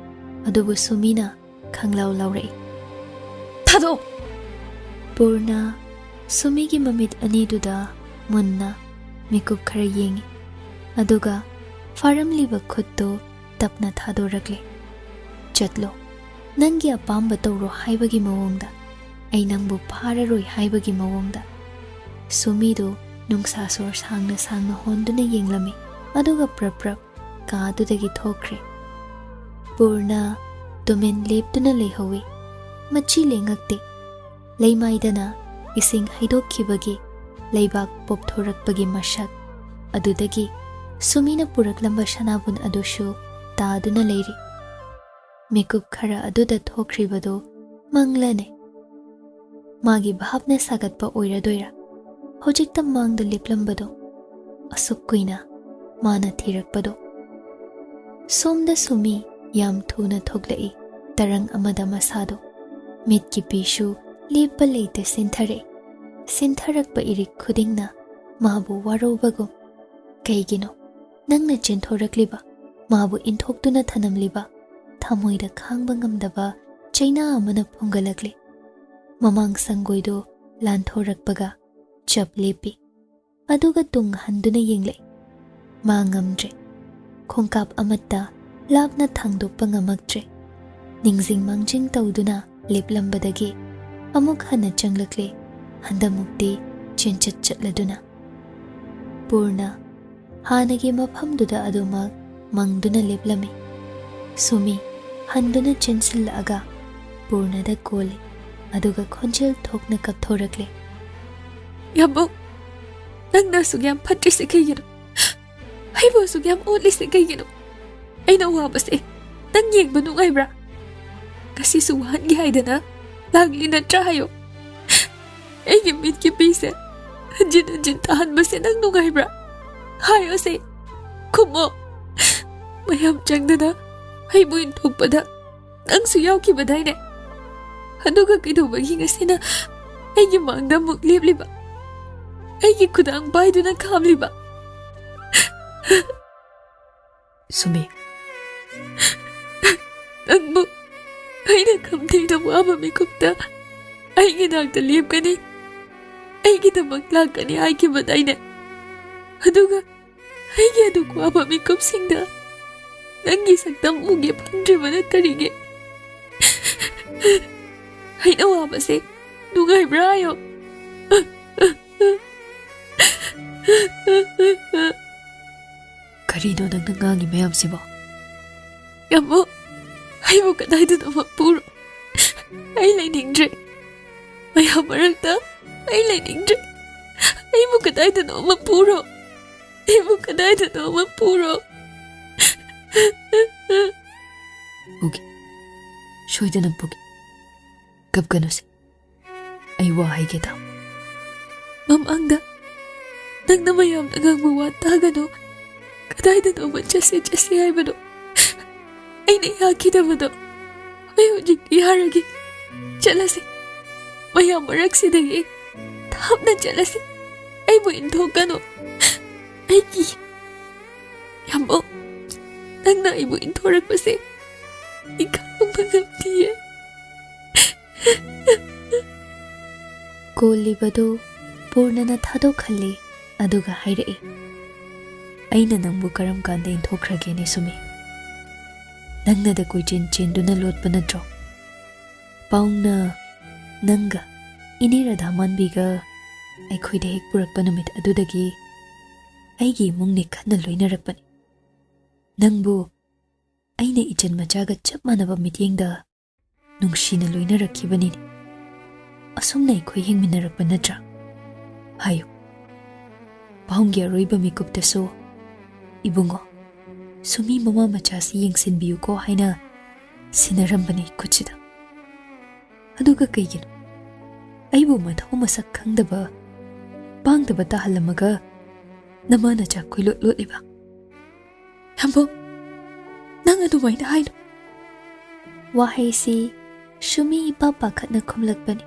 ꯑꯗꯨꯕꯨ ꯁꯨꯃꯤꯅ ꯈꯪꯂꯥꯎ ꯂꯥꯎꯔꯛꯏ, "ꯊꯥꯗꯣꯛꯑꯣ!" ꯄꯨꯔꯅ ꯁꯨꯃꯤꯒꯤ ꯃꯃꯤꯠ ꯑꯅꯤꯗꯨꯗ ꯃꯨꯟꯅ ꯃꯤꯀꯨꯞ ꯈꯔ ꯌꯦꯡꯏ꯫ ꯑꯗꯨꯒ ꯐꯥꯔꯝꯂꯤꯕ ꯈꯨꯠꯇꯨ ꯇꯞꯅ ꯊꯥꯗꯣꯔꯛꯂꯦ꯫ "ꯆꯠꯂꯣ꯫ ꯅꯪꯒꯤ ꯑꯄꯥꯝꯕ ꯇꯧꯔꯣ ꯍꯥꯏꯕꯒꯤ ꯃꯑꯣꯡꯗ꯫ ꯑꯩ ꯅꯪꯕꯨ ꯐꯥꯔꯔꯣꯏ ꯍꯥꯏꯕꯒꯤ ꯃꯑꯣꯡꯗ꯫" ꯁꯨꯃꯤꯗꯨ ꯅꯨꯡꯁꯥ ꯁꯣꯔ ꯁꯥꯡꯅ ꯁꯥꯡꯅ ꯍꯣꯟꯗꯨꯅ ꯌꯦꯡꯂꯝꯃꯤ꯫ ꯑꯗꯨꯒ ꯄ꯭ꯔꯞ ꯄ꯭ꯔꯞ ꯀꯥ ꯑꯗꯨꯗꯒꯤ ꯊꯣꯛꯈ꯭ꯔꯦ꯫ ꯄꯨꯔꯅ ꯇꯨꯃꯤꯟ ꯂꯦꯞꯇꯨꯅ ꯂꯩꯍꯧꯏ꯫ ꯃꯆꯤ ꯂꯦꯡꯉꯛꯇꯦ꯫ ꯂꯩꯃꯥꯏꯗꯅ ꯏꯁꯤꯡ ꯍꯩꯗꯣꯛꯈꯤꯕꯒꯤ ꯂꯩꯕꯥꯛ ꯄꯣꯞꯊꯣꯔꯛꯄꯒꯤ ꯃꯁꯛ ꯑꯗꯨꯗꯒꯤ ꯁꯨꯃꯤꯅ ꯄꯨꯔꯛꯂꯝꯕ ꯁꯅꯥꯕꯨꯟ ꯑꯗꯨꯁꯨ ꯇꯥꯗꯨꯅ ꯂꯩꯔꯤ꯫ ꯃꯤꯀꯨꯞ ꯈꯔ ꯑꯗꯨꯗ ꯊꯣꯛꯈ꯭ꯔꯤꯕꯗꯨ ꯃꯪꯂꯅꯦ꯫ ꯃꯥꯒꯤ ꯚꯥꯞꯅ ꯁꯥꯒꯠꯄ ꯑꯣꯏꯔꯗꯣꯏꯔꯥ? ꯍꯧꯖꯤꯛꯇ ꯃꯥꯡꯗ ꯂꯦꯞꯂꯝꯕꯗꯣ, ꯑꯁꯨꯛ ꯀꯨꯏꯅ ꯃꯥꯅ ꯊꯤꯔꯛꯄꯗꯣ꯫ ꯁꯣꯝꯗ ꯁꯨꯃꯤ ꯌꯥꯝ ꯊꯨꯅ ꯊꯣꯛꯂꯛꯏ, ꯇꯔꯪ ꯑꯃꯗ ꯃꯁꯥꯗꯣ꯫ ꯃꯤꯠꯀꯤ ꯄꯤꯁꯨ ꯂꯦꯞꯄ ꯂꯩꯇ ꯁꯤꯟꯊꯔꯛꯏ꯫ ꯁꯤꯟꯊꯔꯛꯄ ꯏꯔꯤꯛ ꯈꯨꯗꯤꯡꯅ ꯃꯥꯕꯨ ꯋꯥꯔꯧꯕꯒꯨꯝ꯫ "ꯀꯩꯒꯤꯅꯣ ꯅꯪꯅ ꯆꯦꯟꯊꯣꯔꯛꯂꯤꯕ?" ꯃꯥꯕꯨ ꯏꯟꯊꯣꯛꯇꯨꯅ ꯊꯅꯝꯂꯤꯕ ꯊꯃꯣꯏꯗ ꯈꯥꯡꯕ ꯉꯝꯗꯕ ꯆꯩꯅꯥ ꯑꯃꯅ ꯐꯨꯝꯒꯠꯂꯛꯂꯤ꯫ ꯃꯃꯥꯡ ꯁꯪꯒꯣꯏꯗꯨ ꯂꯥꯟꯊꯣꯔꯛꯄꯒ ꯆꯞ ꯂꯦꯞꯄꯤ꯫ ꯑꯗꯨꯒ ꯇꯨꯡ ꯍꯟꯗꯨꯅ ꯌꯦꯡꯂꯛꯏ꯫ ꯃꯥ ꯉꯝꯗ꯭ꯔꯦ꯫ ꯈꯣꯡꯀꯥꯞ ꯑꯃꯠꯇ ꯂꯥꯞꯅ ꯊꯥꯡꯗꯣꯛꯄ ꯉꯝꯃꯛꯇ꯭ꯔꯦ꯫ ꯅꯤꯡꯖꯤꯡ ꯃꯥꯡꯖꯤꯡ ꯇꯧꯗꯨꯅ ꯂꯦꯞꯂꯝꯕꯗꯒꯤ ꯑꯃꯨꯛ ꯍꯟꯅ ꯆꯪꯂꯛꯂꯦ, ꯍꯟꯗꯃꯨꯛꯇꯤ ꯆꯦꯟꯆꯠ ꯆꯠꯂꯗꯨꯅ꯫ ꯄꯨꯔꯅ ꯍꯥꯟꯅꯒꯤ ꯃꯐꯝꯗꯨꯗ ꯑꯗꯨꯃꯛ ꯃꯪꯗꯨꯅ ꯂꯦꯞꯂꯝꯃꯤ꯫ ꯁꯨꯃꯤ ꯍꯟꯗꯨꯅ ꯆꯦꯟꯁꯤꯜꯂꯛꯑꯒ ꯄꯨꯔꯅꯗ ꯀꯣꯜꯂꯤ, ꯑꯗꯨꯒ ꯈꯣꯟꯖꯦꯜ ꯊꯣꯛꯅ ꯀꯞꯊꯣꯔꯛꯂꯦ꯫ "ꯌꯥꯝꯕꯨꯡ, ꯅꯪꯅ ꯑꯁꯨꯛ ꯌꯥꯝ ꯐꯠꯇ꯭ꯔꯤꯁꯦ ꯀꯩꯒꯤꯅꯣ? ꯑꯩꯕꯨ ꯑꯁꯨꯛ ꯌꯥꯝ ꯑꯣꯠꯂꯤꯁꯦ ꯀꯩꯒꯤꯅꯣ? ꯑꯩꯅ ꯋꯥꯕꯁꯦ ꯅꯪ ꯌꯦꯡꯕ ꯅꯨꯡꯉꯥꯏꯕ꯭ꯔꯥ? ꯉꯁꯤꯁꯨ ꯋꯥꯍꯟꯒꯦ ꯍꯥꯏꯗꯅ ꯂꯥꯛꯂꯤ ꯅꯠꯇ꯭ꯔꯥ ꯍꯥꯏꯌꯣ? ꯑꯩꯒꯤ ꯃꯤꯠꯀꯤ ꯄꯤꯁꯦ ꯍꯟꯖꯤꯟ ꯍꯟꯖꯤꯟ ꯇꯥꯍꯟꯕꯁꯦ ꯅꯪ ꯅꯨꯡꯉꯥꯏꯕ꯭ꯔꯥ? ꯍꯥꯏꯌꯣꯁꯦ, ꯈꯨꯝꯃꯣ꯫ ꯃꯌꯥꯝ ꯆꯪꯗꯅ ꯑꯩꯕꯨ ꯏꯟꯊꯣꯛꯄꯗ ꯅꯪꯁꯨ ꯌꯥꯎꯈꯤꯕꯗꯥꯏꯅꯦ? ꯑꯗꯨꯒ ꯀꯩꯗꯧꯕꯒꯤ ꯉꯁꯤꯅ ꯑꯩꯒꯤ ꯃꯥꯡꯗ ꯑꯃꯨꯛ ꯂꯦꯞꯂꯤꯕ? ꯑꯩꯒꯤ ꯈꯨꯗꯥꯡ ꯄꯥꯏꯗꯨꯅ ꯈꯥꯝꯂꯤꯕ?" ꯁꯨꯃꯤ꯫ "ꯅꯪꯕꯨ ꯑꯩꯅ ꯈꯝꯊꯦꯡꯅ ꯋꯥꯕ ꯃꯤꯀꯨꯞꯇ ꯑꯩꯒꯤ ꯅꯥꯛꯇ ꯂꯦꯞꯀꯅꯤ, ꯑꯩꯒꯤꯗꯃꯛ ꯂꯥꯛꯀꯅꯤ ꯍꯥꯏꯈꯤꯕꯗꯥꯏꯅꯦ? ꯑꯗꯨꯒ ꯑꯩꯒꯤ ꯑꯗꯨꯛ ꯋꯥꯕ ꯃꯤꯀꯨꯞꯁꯤꯡꯗ ꯅꯪꯒꯤ ꯁꯛꯇꯝ ꯎꯒꯦ ꯐꯪꯗ꯭ꯔꯤꯕꯅ ꯀꯔꯤꯒꯤ? ꯑꯩꯅ ꯋꯥꯕꯁꯦ ꯅꯨꯡꯉꯥꯏꯕ꯭ꯔꯥ ꯍꯥꯏꯌꯣ?" "ꯀꯔꯤꯅꯣ ꯅꯪꯅ ꯉꯥꯡꯉꯤ ꯃꯌꯥꯝꯁꯤꯕꯣ?" "ꯌꯥꯝꯕꯨꯡ, ꯑꯩꯕꯨ ꯀꯗꯥꯏꯗꯅꯣꯃ ꯄꯨꯔꯣ꯫ ꯑꯩ ꯂꯩꯅꯤꯡꯗ꯭ꯔꯦ꯫ ꯃꯌꯥꯝ ꯃꯔꯛꯇ ꯑꯩ ꯂꯩꯅꯤꯡꯗ꯭ꯔꯦ꯫ ꯑꯩꯕꯨ ꯀꯗꯥꯏꯗꯅꯣꯃ ꯄꯨꯔꯣ꯫ ꯑꯩꯕꯨ ꯀꯗꯥꯏꯗꯅꯣꯃ ꯄꯨꯔꯣ꯫" ꯄꯨꯒꯦ꯫ ꯁꯣꯏꯗꯅ ꯄꯨꯒꯦ꯫ ꯀꯞꯀꯅꯨꯁꯦ꯫ ꯑꯩ ꯋꯥ ꯍꯥꯏꯒꯦ ꯇꯥꯎ꯫ ꯃꯃꯥꯡꯗ ꯅꯪꯅ ꯃꯌꯥꯝꯅ ꯉꯥꯡꯕ ꯋꯥ ꯇꯥꯒꯅꯨ, ꯀꯗꯥꯏꯗꯅꯣꯃ ꯆꯠꯁꯦ ꯆꯠꯁꯦ ꯍꯥꯏꯕꯗꯣ ꯑꯩꯅ ꯌꯥꯈꯤꯗꯕꯗꯣ ꯑꯩ ꯍꯧꯖꯤꯛꯇꯤ ꯌꯥꯔꯒꯦ꯫ ꯆꯠꯂꯁꯦ꯫ ꯃꯌꯥꯝ ꯃꯔꯛꯁꯤꯗꯒꯤ ꯊꯥꯞꯅ ꯆꯠꯂꯁꯦ꯫ ꯑꯩꯕꯨ ꯏꯟꯊꯣꯛꯀꯅꯨ꯫ ꯑꯩꯒꯤ ꯌꯥꯝꯕꯧ, ꯅꯪꯅ ꯑꯩꯕꯨ ꯏꯟꯊꯣꯔꯛꯄꯁꯦ ꯑꯩ ꯈꯥꯡꯕ ꯉꯝꯗꯤꯌꯦ꯫ ꯀꯣꯜꯂꯤꯕꯗꯨ ꯄꯨꯔꯅꯅ ꯊꯥꯗꯣꯛꯍꯜꯂꯤ, ꯑꯗꯨꯒ ꯍꯥꯏꯔꯛꯏ, "ꯑꯩꯅ ꯅꯪꯕꯨ ꯀꯔꯝ ꯀꯥꯟꯗ ꯏꯟꯊꯣꯛꯈ꯭ꯔꯒꯦꯅꯦ ꯁꯨꯃꯤ? ꯅꯪꯅꯗ ꯀꯣꯏꯆꯦꯟ ꯆꯦꯟꯗꯨꯅ ꯂꯣꯠꯄ ꯅꯠꯇ꯭ꯔꯣ?" ꯄꯥꯎꯅ ꯅꯪꯒ ꯏꯅꯦ ꯔꯥꯙꯥꯃꯥꯟꯕꯤꯒ ꯑꯩꯈꯣꯏꯗ ꯍꯦꯛ ꯄꯨꯔꯛꯄ ꯅꯨꯃꯤꯠ ꯑꯗꯨꯗꯒꯤ ꯑꯩꯒꯤ ꯏꯃꯨꯡꯅꯦ ꯈꯟꯅ ꯂꯣꯏꯅꯔꯛꯄꯅꯤ꯫ ꯅꯪꯕꯨ ꯑꯩꯅ ꯏꯆꯟ ꯃꯆꯥꯒ ꯆꯞ ꯃꯥꯟꯅꯕ ꯃꯤꯠꯌꯦꯡꯗ ꯅꯨꯡꯁꯤꯅ ꯂꯣꯏꯅꯔꯛꯈꯤꯕꯅꯤꯅꯦ꯫ ꯑꯁꯨꯝꯅ ꯑꯩꯈꯣꯏ ꯍꯤꯡꯃꯤꯟꯅꯔꯛꯄ ꯅꯠꯇ꯭ꯔꯥ? ꯍꯥꯏꯌꯨ꯫ ꯄꯥꯎꯒꯤ ꯑꯔꯣꯏꯕ ꯃꯤꯀꯨꯞꯇꯁꯨ, "ꯏꯕꯨꯡꯉꯣ, ꯁꯨꯃꯤ ꯃꯃꯥ ꯃꯆꯥꯁꯤ ꯌꯦꯡꯁꯤꯟꯕꯤꯌꯨꯀꯣ" ꯍꯥꯏꯅ ꯁꯤꯟꯅꯔꯝꯕꯅꯤ ꯈꯨꯠꯁꯤꯗ꯫ ꯑꯗꯨꯒ ꯀꯩꯒꯤꯅꯣ ꯑꯩꯕꯨ ꯃꯊꯧ ꯃꯁꯛ ꯈꯪꯗꯕ, ꯄꯥꯡꯗꯕ ꯇꯥꯍꯜꯂꯝꯃꯒ ꯅꯃꯥ ꯅꯆꯥ ꯀꯣꯏꯂꯣꯠ ꯂꯣꯠꯂꯤꯕ? ꯌꯥꯝꯕꯧ, ꯅꯪ ꯑꯗꯨꯃꯥꯏꯅ ꯍꯥꯏꯅꯨ꯫ ꯋꯥꯍꯩꯁꯤ ꯁꯨꯃꯤ ꯏꯄꯥ ꯄꯥꯈꯠꯅ ꯈꯨꯝꯂꯛꯄꯅꯤ꯫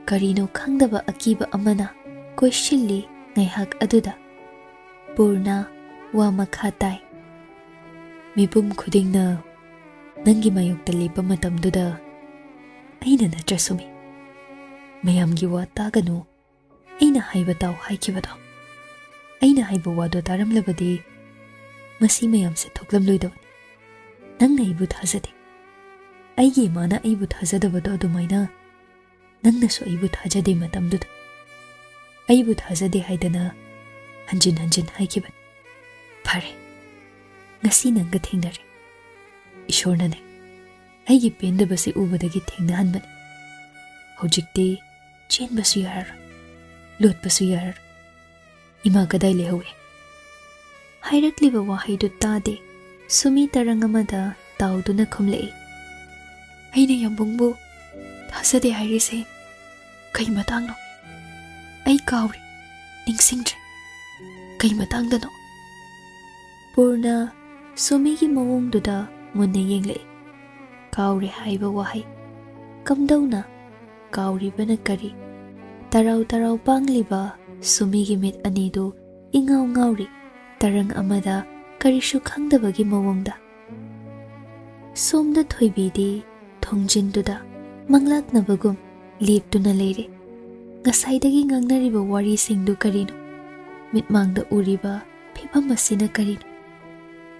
ꯀꯔꯤꯅꯣ ꯈꯪꯗꯕ ꯑꯀꯤꯕ ꯑꯃꯅ ꯀꯣꯏꯁꯤꯜꯂꯤ ꯉꯥꯏꯍꯥꯛ ꯑꯗꯨꯗ꯫ ꯄꯨꯔꯅ ꯋꯥ ꯃꯈꯥ ꯇꯥꯏ, "ꯃꯤꯄꯨꯝ ꯈꯨꯗꯤꯡꯅ ꯅꯪꯒꯤ ꯃꯥꯌꯣꯛꯇ ꯂꯦꯞꯄ ꯃꯇꯝꯗꯨꯗ ꯑꯩꯅ ꯅꯠꯇ꯭ꯔ ꯁꯨꯃꯤ? ꯃꯌꯥꯝꯒꯤ ꯋꯥ ꯇꯥꯒꯅꯨ, ꯑꯩꯅ ꯍꯥꯏꯕ ꯇꯥꯎ ꯍꯥꯏꯈꯤꯕꯗꯣ꯫ ꯑꯩꯅ ꯍꯥꯏꯕ ꯋꯥꯗꯣ ꯇꯥꯔꯝꯂꯕꯗꯤ ꯃꯁꯤ ꯃꯌꯥꯝꯁꯦ ꯊꯣꯛꯂꯝꯂꯣꯏꯗꯕꯅꯤ꯫ ꯅꯪꯅ ꯑꯩꯕꯨ ꯊꯥꯖꯗꯦ꯫ ꯑꯩꯒꯤ ꯏꯃꯥꯅ ꯑꯩꯕꯨ ꯊꯥꯖꯗꯕꯗꯣ ꯑꯗꯨꯃꯥꯏꯅ ꯅꯪꯅꯁꯨ ꯑꯩꯕꯨ ꯊꯥꯖꯗꯦ ꯃꯇꯝꯗꯨꯗ꯫ ꯑꯩꯕꯨ ꯊꯥꯖꯗꯦ ꯍꯥꯏꯗꯅ ꯍꯟꯖꯤꯟ ꯍꯟꯖꯤꯟ ꯍꯥꯏꯈꯤꯕꯅꯤ꯫ ꯐꯔꯦ, ꯉꯁꯤ ꯅꯪꯒ ꯊꯦꯡꯅꯔꯦ꯫ ꯏꯁꯣꯔꯅꯅꯦ ꯑꯩꯒꯤ ꯄꯦꯟꯗꯕꯁꯤ ꯎꯕꯗꯒꯤ ꯊꯦꯡꯅꯍꯟꯕꯅꯤ꯫ ꯍꯧꯖꯤꯛꯇꯤ ꯆꯦꯟꯕꯁꯨ ꯌꯥꯔꯔꯣꯏ, ꯂꯣꯠꯄꯁꯨ ꯌꯥꯔꯔꯣꯏ꯫ ꯏꯃꯥ ꯀꯗꯥꯏ ꯂꯩꯍꯧꯏ?" ꯍꯥꯏꯔꯛꯂꯤꯕ ꯋꯥꯍꯩꯗꯨ ꯇꯥꯗꯦ꯫ ꯁꯨꯃꯤ ꯇꯔꯪ ꯑꯃꯗ ꯇꯥꯎꯗꯨꯅ ꯈꯨꯝꯂꯛꯏ꯫ "ꯑꯩꯅ ꯌꯥꯝꯕꯨꯡꯕꯨ ꯊꯥꯖꯗꯦ ꯍꯥꯏꯔꯤꯁꯦ ꯀꯩ ꯃꯇꯥꯡꯅꯣ? ꯑꯩ ꯀꯥꯎꯔꯦ, ꯅꯤꯡꯁꯤꯡꯗ꯭ꯔꯦ꯫ ꯀꯩ ꯃꯇꯥꯡꯗꯅꯣ?" ꯄꯨꯔꯅ ꯁꯨꯃꯤꯒꯤ ꯃꯑꯣꯡꯗꯨꯗ ꯃꯨꯟꯅ ꯌꯦꯡꯂꯛꯏ꯫ "ꯀꯥꯎꯔꯦ ꯍꯥꯏꯕ ꯋꯥꯍꯩ꯫ ꯀꯝꯗꯧꯅ ꯀꯥꯎꯔꯤꯕꯅ ꯀꯔꯤ?" ꯇꯔꯥꯎ ꯇꯔꯥꯎ ꯄꯥꯡꯂꯤꯕ ꯁꯨꯃꯤꯒꯤ ꯃꯤꯠ ꯑꯅꯤꯗꯨ ꯏꯉꯥꯎ ꯉꯥꯎꯔꯤ, ꯇꯔꯪ ꯑꯃꯗ ꯀꯔꯤꯁꯨ ꯈꯪꯗꯕꯒꯤ ꯃꯑꯣꯡꯗ꯫ ꯁꯣꯝꯗ ꯊꯣꯏꯕꯤꯗꯤ ꯊꯣꯡꯖꯤꯟꯗꯨꯗ ꯃꯪꯂꯥꯛꯅꯕꯒꯨꯝ ꯂꯦꯞꯇꯨꯅ ꯂꯩꯔꯦ꯫ ꯉꯁꯥꯏꯗꯒꯤ ꯉꯥꯡꯅꯔꯤꯕ ꯋꯥꯔꯤꯁꯤꯡꯗꯨ ꯀꯔꯤꯅꯣ? ꯃꯤꯠꯃꯥꯡꯗ ꯎꯔꯤꯕ ꯐꯤꯚꯝ ꯑꯁꯤꯅ ꯀꯔꯤꯅꯣ?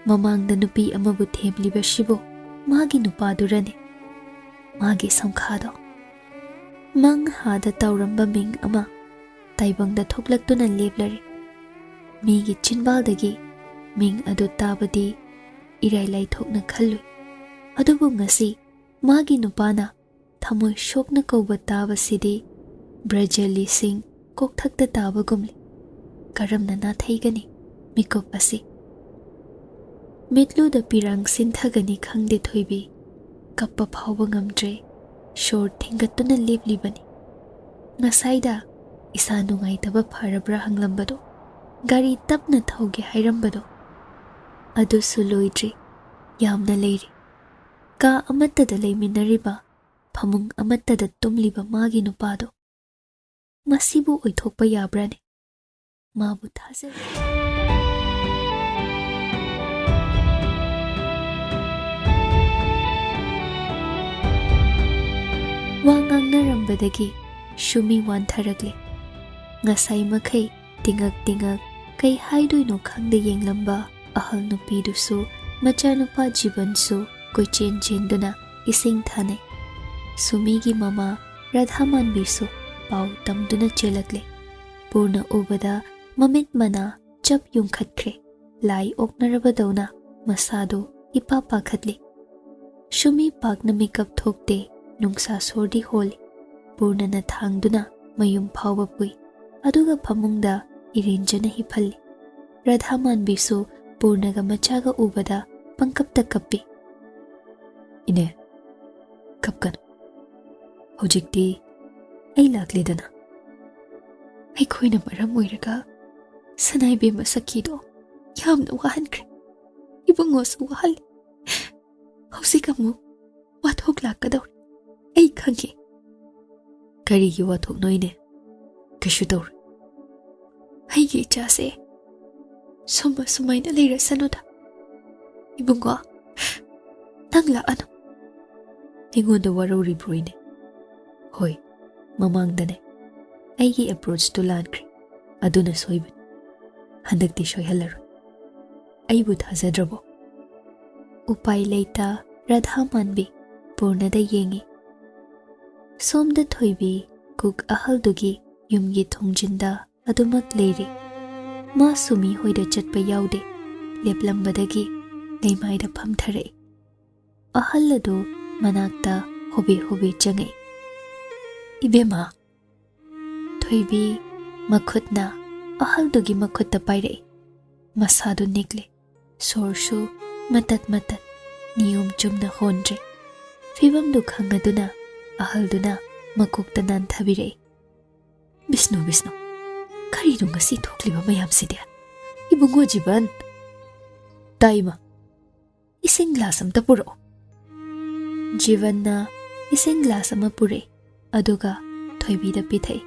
ꯃꯃꯥꯡꯗ ꯅꯨꯄꯤ ꯑꯃꯕꯨ ꯊꯦꯝꯂꯤꯕꯁꯤꯕꯨ ꯃꯥꯒꯤ ꯅꯨꯄꯥꯗꯨꯔꯅꯦ? ꯃꯥꯒꯤ ꯁꯝꯈꯥꯗꯣ꯫ ꯃꯪ ꯍꯥꯗ ꯇꯧꯔꯝꯕ ꯃꯤꯡ ꯑꯃ ꯇꯥꯏꯕꯪꯗ ꯊꯣꯛꯂꯛꯇꯨꯅ ꯂꯦꯞꯂꯔꯦ꯫ ꯃꯤꯒꯤ ꯆꯤꯟꯕꯥꯜꯗꯒꯤ ꯃꯤꯡ ꯑꯗꯨ ꯇꯥꯕꯗꯤ ꯏꯔꯥꯏ ꯂꯥꯏꯊꯣꯛꯅ ꯈꯜꯂꯨꯏ꯫ ꯑꯗꯨꯕꯨ ꯉꯁꯤ ꯃꯥꯒꯤ ꯅꯨꯄꯥꯅ ꯊꯃꯣꯏ ꯁꯣꯛꯅ ꯀꯧꯕ ꯇꯥꯕꯁꯤꯗꯤ ꯕ꯭ꯔꯖꯂꯤ ꯁꯤꯡ ꯀꯣꯛꯊꯛꯇ ꯇꯥꯕꯒꯨꯝꯂꯤ꯫ ꯀꯔꯝꯅ ꯅꯥꯊꯩꯒꯅꯤ ꯃꯤꯀꯨꯞ ꯑꯁꯤ? ꯃꯤꯠꯂꯨꯗ ꯄꯤꯔꯥꯡ ꯁꯤꯟꯊꯒꯅꯤ ꯈꯪꯗꯦ ꯊꯣꯏꯕꯤ꯫ ꯀꯞꯄ ꯐꯥꯎꯕ ꯉꯝꯗ꯭ꯔꯦ꯫ ꯁꯣꯔ ꯊꯤꯡꯒꯠꯇꯨꯅ ꯂꯦꯞꯂꯤꯕꯅꯤ꯫ ꯉꯁꯥꯏꯗ ꯏꯁꯥ ꯅꯨꯡꯉꯥꯏꯇꯕ ꯐꯔꯕ꯭ꯔꯥ ꯍꯪꯂꯝꯕꯗꯣ, ꯒꯥꯔꯤ ꯇꯞꯅ ꯊꯧꯒꯦ ꯍꯥꯏꯔꯝꯕꯗꯣ, ꯑꯗꯨꯁꯨ ꯂꯣꯏꯗ꯭ꯔꯤ꯫ ꯌꯥꯝꯅ ꯂꯩꯔꯤ꯫ ꯀꯥ ꯑꯃꯠꯇꯗ ꯂꯩꯃꯤꯟꯅꯔꯤꯕ, ꯐꯃꯨꯡ ꯑꯃꯠꯇꯗ ꯇꯨꯝꯂꯤꯕ ꯃꯥꯒꯤ ꯅꯨꯄꯥꯗꯣ꯫ ꯃꯁꯤꯕꯨ ꯑꯣꯏꯊꯣꯛꯄ ꯌꯥꯕ꯭ꯔꯥꯅꯦ? ꯃꯥꯕꯨ ꯊꯥꯖꯔꯤ꯫ ꯋꯥ ꯉꯥꯡꯅꯔꯝꯕꯗꯒꯤ ꯁꯨꯃꯤ ꯋꯥꯟꯊꯔꯛꯂꯦ꯫ ꯉꯁꯥꯏ ꯃꯈꯩ ꯇꯤꯉꯛ ꯇꯤꯉꯛ ꯀꯩ ꯍꯥꯏꯗꯣꯏꯅꯣ ꯈꯪꯗ ꯌꯦꯡꯂꯝꯕ ꯑꯍꯜ ꯅꯨꯄꯤꯗꯨꯁꯨ ꯃꯆꯥꯅꯨꯄꯥ ꯖꯤꯕꯟꯁꯨ ꯀꯣꯏꯆꯦꯟ ꯆꯦꯟꯗꯨꯅ ꯏꯁꯤꯡ ꯊꯥꯅꯩ꯫ ꯁꯨꯃꯤꯒꯤ ꯃꯃꯥ ꯔꯥꯙꯥꯃꯥꯟꯕꯤꯁꯨ ꯄꯥꯎ ꯇꯝꯗꯨꯅ ꯆꯦꯜꯂꯛꯂꯦ꯫ ꯄꯨꯔꯅ ꯎꯕꯗ ꯃꯃꯤꯠ ꯃꯅꯥ ꯆꯞ ꯌꯨꯡꯈꯠꯈ꯭ꯔꯦ꯫ ꯂꯥꯏ ꯑꯣꯛꯅꯔꯕꯗꯧꯅ ꯃꯁꯥꯗꯨ ꯏꯄꯥ ꯄꯥꯈꯠꯂꯦ꯫ ꯁꯨꯃꯤ ꯄꯥꯛꯅ ꯃꯤꯀꯞ ꯊꯣꯛꯇꯦ꯫ ꯅꯨꯡꯁꯥ ꯁꯣꯔꯗꯤ ꯍꯣꯜꯂꯤ꯫ ꯄꯨꯔꯅꯅ ꯊꯥꯡꯗꯨꯅ ꯃꯌꯨꯝ ꯐꯥꯎꯕ ꯄꯨꯏ꯫ ꯑꯗꯨꯒ ꯐꯃꯨꯡꯗ ꯏꯔꯦꯟꯖꯅ ꯍꯤꯞꯍꯜꯂꯤ꯫ ꯔꯥꯙꯥꯃꯥꯟꯕꯤꯁꯨ ꯄꯨꯔꯅꯒ ꯃꯆꯥꯒ ꯎꯕꯗ ꯄꯪꯀꯞꯇ ꯀꯞꯄꯤ꯫ "ꯏꯅꯦ, ꯀꯞꯀꯅꯨ꯫ ꯍꯧꯖꯤꯛꯇꯤ ꯑꯩ ꯂꯥꯛꯂꯦꯗꯅ꯫ ꯑꯩꯈꯣꯏꯅ ꯃꯔꯝ ꯑꯣꯏꯔꯒ ꯁꯅꯥ ꯏꯕꯦꯝꯃ ꯁꯈꯤꯗꯣ ꯌꯥꯝꯅ ꯋꯥꯍꯟꯈ꯭ꯔꯦ꯫ ꯏꯕꯨꯡꯉꯣꯁꯨ ꯋꯥꯍꯜꯂꯦ꯫ ꯍꯧꯖꯤꯛ ꯑꯃꯨꯛ ꯋꯥꯊꯣꯛ ꯂꯥꯛꯀꯗꯧꯔꯦ꯫ ꯑꯩ ꯈꯪꯉꯦ꯫" "ꯀꯔꯤꯒꯤ ꯋꯥꯊꯣꯛꯅꯣ ꯏꯅꯦ? ꯀꯩꯁꯨ ꯇꯧꯔꯣꯏ꯫" "ꯑꯩꯒꯤ ꯏꯆꯥꯁꯦ ꯁꯨꯝ ꯑꯁꯨꯃꯥꯏꯅ ꯂꯩꯔꯁꯅꯨꯗ꯫ ꯏꯕꯨꯡꯉꯣ, ꯅꯪ ꯂꯥꯛꯑꯅꯨ꯫" "ꯑꯩꯉꯣꯟꯗ ꯋꯥꯔꯧꯔꯤꯕ꯭ꯔꯣ ꯏꯅꯦ?" "ꯍꯣꯏ, ꯃꯃꯥꯡꯗꯅꯦ꯫ ꯑꯩꯒꯤ ꯑꯦꯄ꯭ꯔꯣꯆꯇꯨ ꯂꯥꯟꯈ꯭ꯔꯦ꯫ ꯑꯗꯨꯅ ꯁꯣꯏꯕꯅꯤ꯫ ꯍꯟꯗꯛꯇꯤ ꯁꯣꯏꯍꯜꯂꯔꯣꯏ꯫ ꯑꯩꯕꯨ ꯊꯥꯖꯗ꯭ꯔꯕꯣ?" ꯎꯄꯥꯏ ꯂꯩꯇ ꯔꯥꯙꯥ ꯃꯥꯟꯕꯤ ꯄꯨꯔꯅꯗ ꯌꯦꯡꯉꯤ꯫ ꯁꯣꯝꯗ ꯊꯣꯏꯕꯤ ꯀꯨꯛ ꯑꯍꯜꯗꯨꯒꯤ ꯌꯨꯝꯒꯤ ꯊꯣꯡꯖꯤꯟꯗ ꯑꯗꯨꯃꯛ ꯂꯩꯔꯤ꯫ ꯃꯥꯁꯨ ꯃꯤꯍꯣꯏꯗ ꯆꯠꯄ ꯌꯥꯎꯗꯦ꯫ ꯂꯦꯞꯂꯝꯕꯗꯒꯤ ꯂꯩꯃꯥꯏꯗ ꯐꯝꯊꯔꯛꯏ꯫ ꯑꯍꯜ ꯑꯗꯨ ꯃꯅꯥꯛꯇ ꯍꯣꯕꯦ ꯍꯣꯕꯦ ꯆꯪꯉꯛꯏ꯫ "ꯏꯕꯦꯝꯃ!" ꯊꯣꯏꯕꯤ ꯃꯈꯨꯠꯅ ꯑꯍꯜꯗꯨꯒꯤ ꯃꯈꯨꯠꯇ ꯄꯥꯏꯔꯛꯏ꯫ ꯃꯁꯥꯗꯨ ꯅꯤꯛꯂꯦ꯫ ꯁꯣꯔꯁꯨ ꯃꯇꯠ ꯃꯇꯠ, ꯅꯤꯌꯣꯝ ꯆꯨꯝꯅ ꯍꯣꯟꯗ꯭ꯔꯦ꯫ ꯐꯤꯕꯝꯗꯨ ꯈꯪꯉꯗꯨꯅ ꯑꯍꯜꯗꯨꯅ ꯃꯀꯣꯛꯇ ꯅꯥꯟꯊꯕꯤꯔꯛꯏ꯫ "ꯕꯤꯁꯅꯨ, ꯕꯤꯁꯅꯨ, ꯀꯔꯤꯅꯣ ꯉꯁꯤ ꯊꯣꯛꯂꯤꯕ ꯃꯌꯥꯝꯁꯤꯗꯤ? ꯏꯕꯨꯡꯉꯣ ꯖꯤꯕꯟ!" "ꯇꯥꯏꯃ, ꯏꯁꯤꯡ ꯒ꯭ꯂꯥꯁ ꯑꯝꯇ ꯄꯨꯔꯛꯑꯣ꯫" ꯖꯤꯕꯟꯅ ꯏꯁꯤꯡ ꯒ꯭ꯂꯥꯁ ꯑꯃ ꯄꯨꯔꯛꯏ, ꯑꯗꯨꯒ ꯊꯣꯏꯕꯤꯗ ꯄꯤꯊꯛꯏ꯫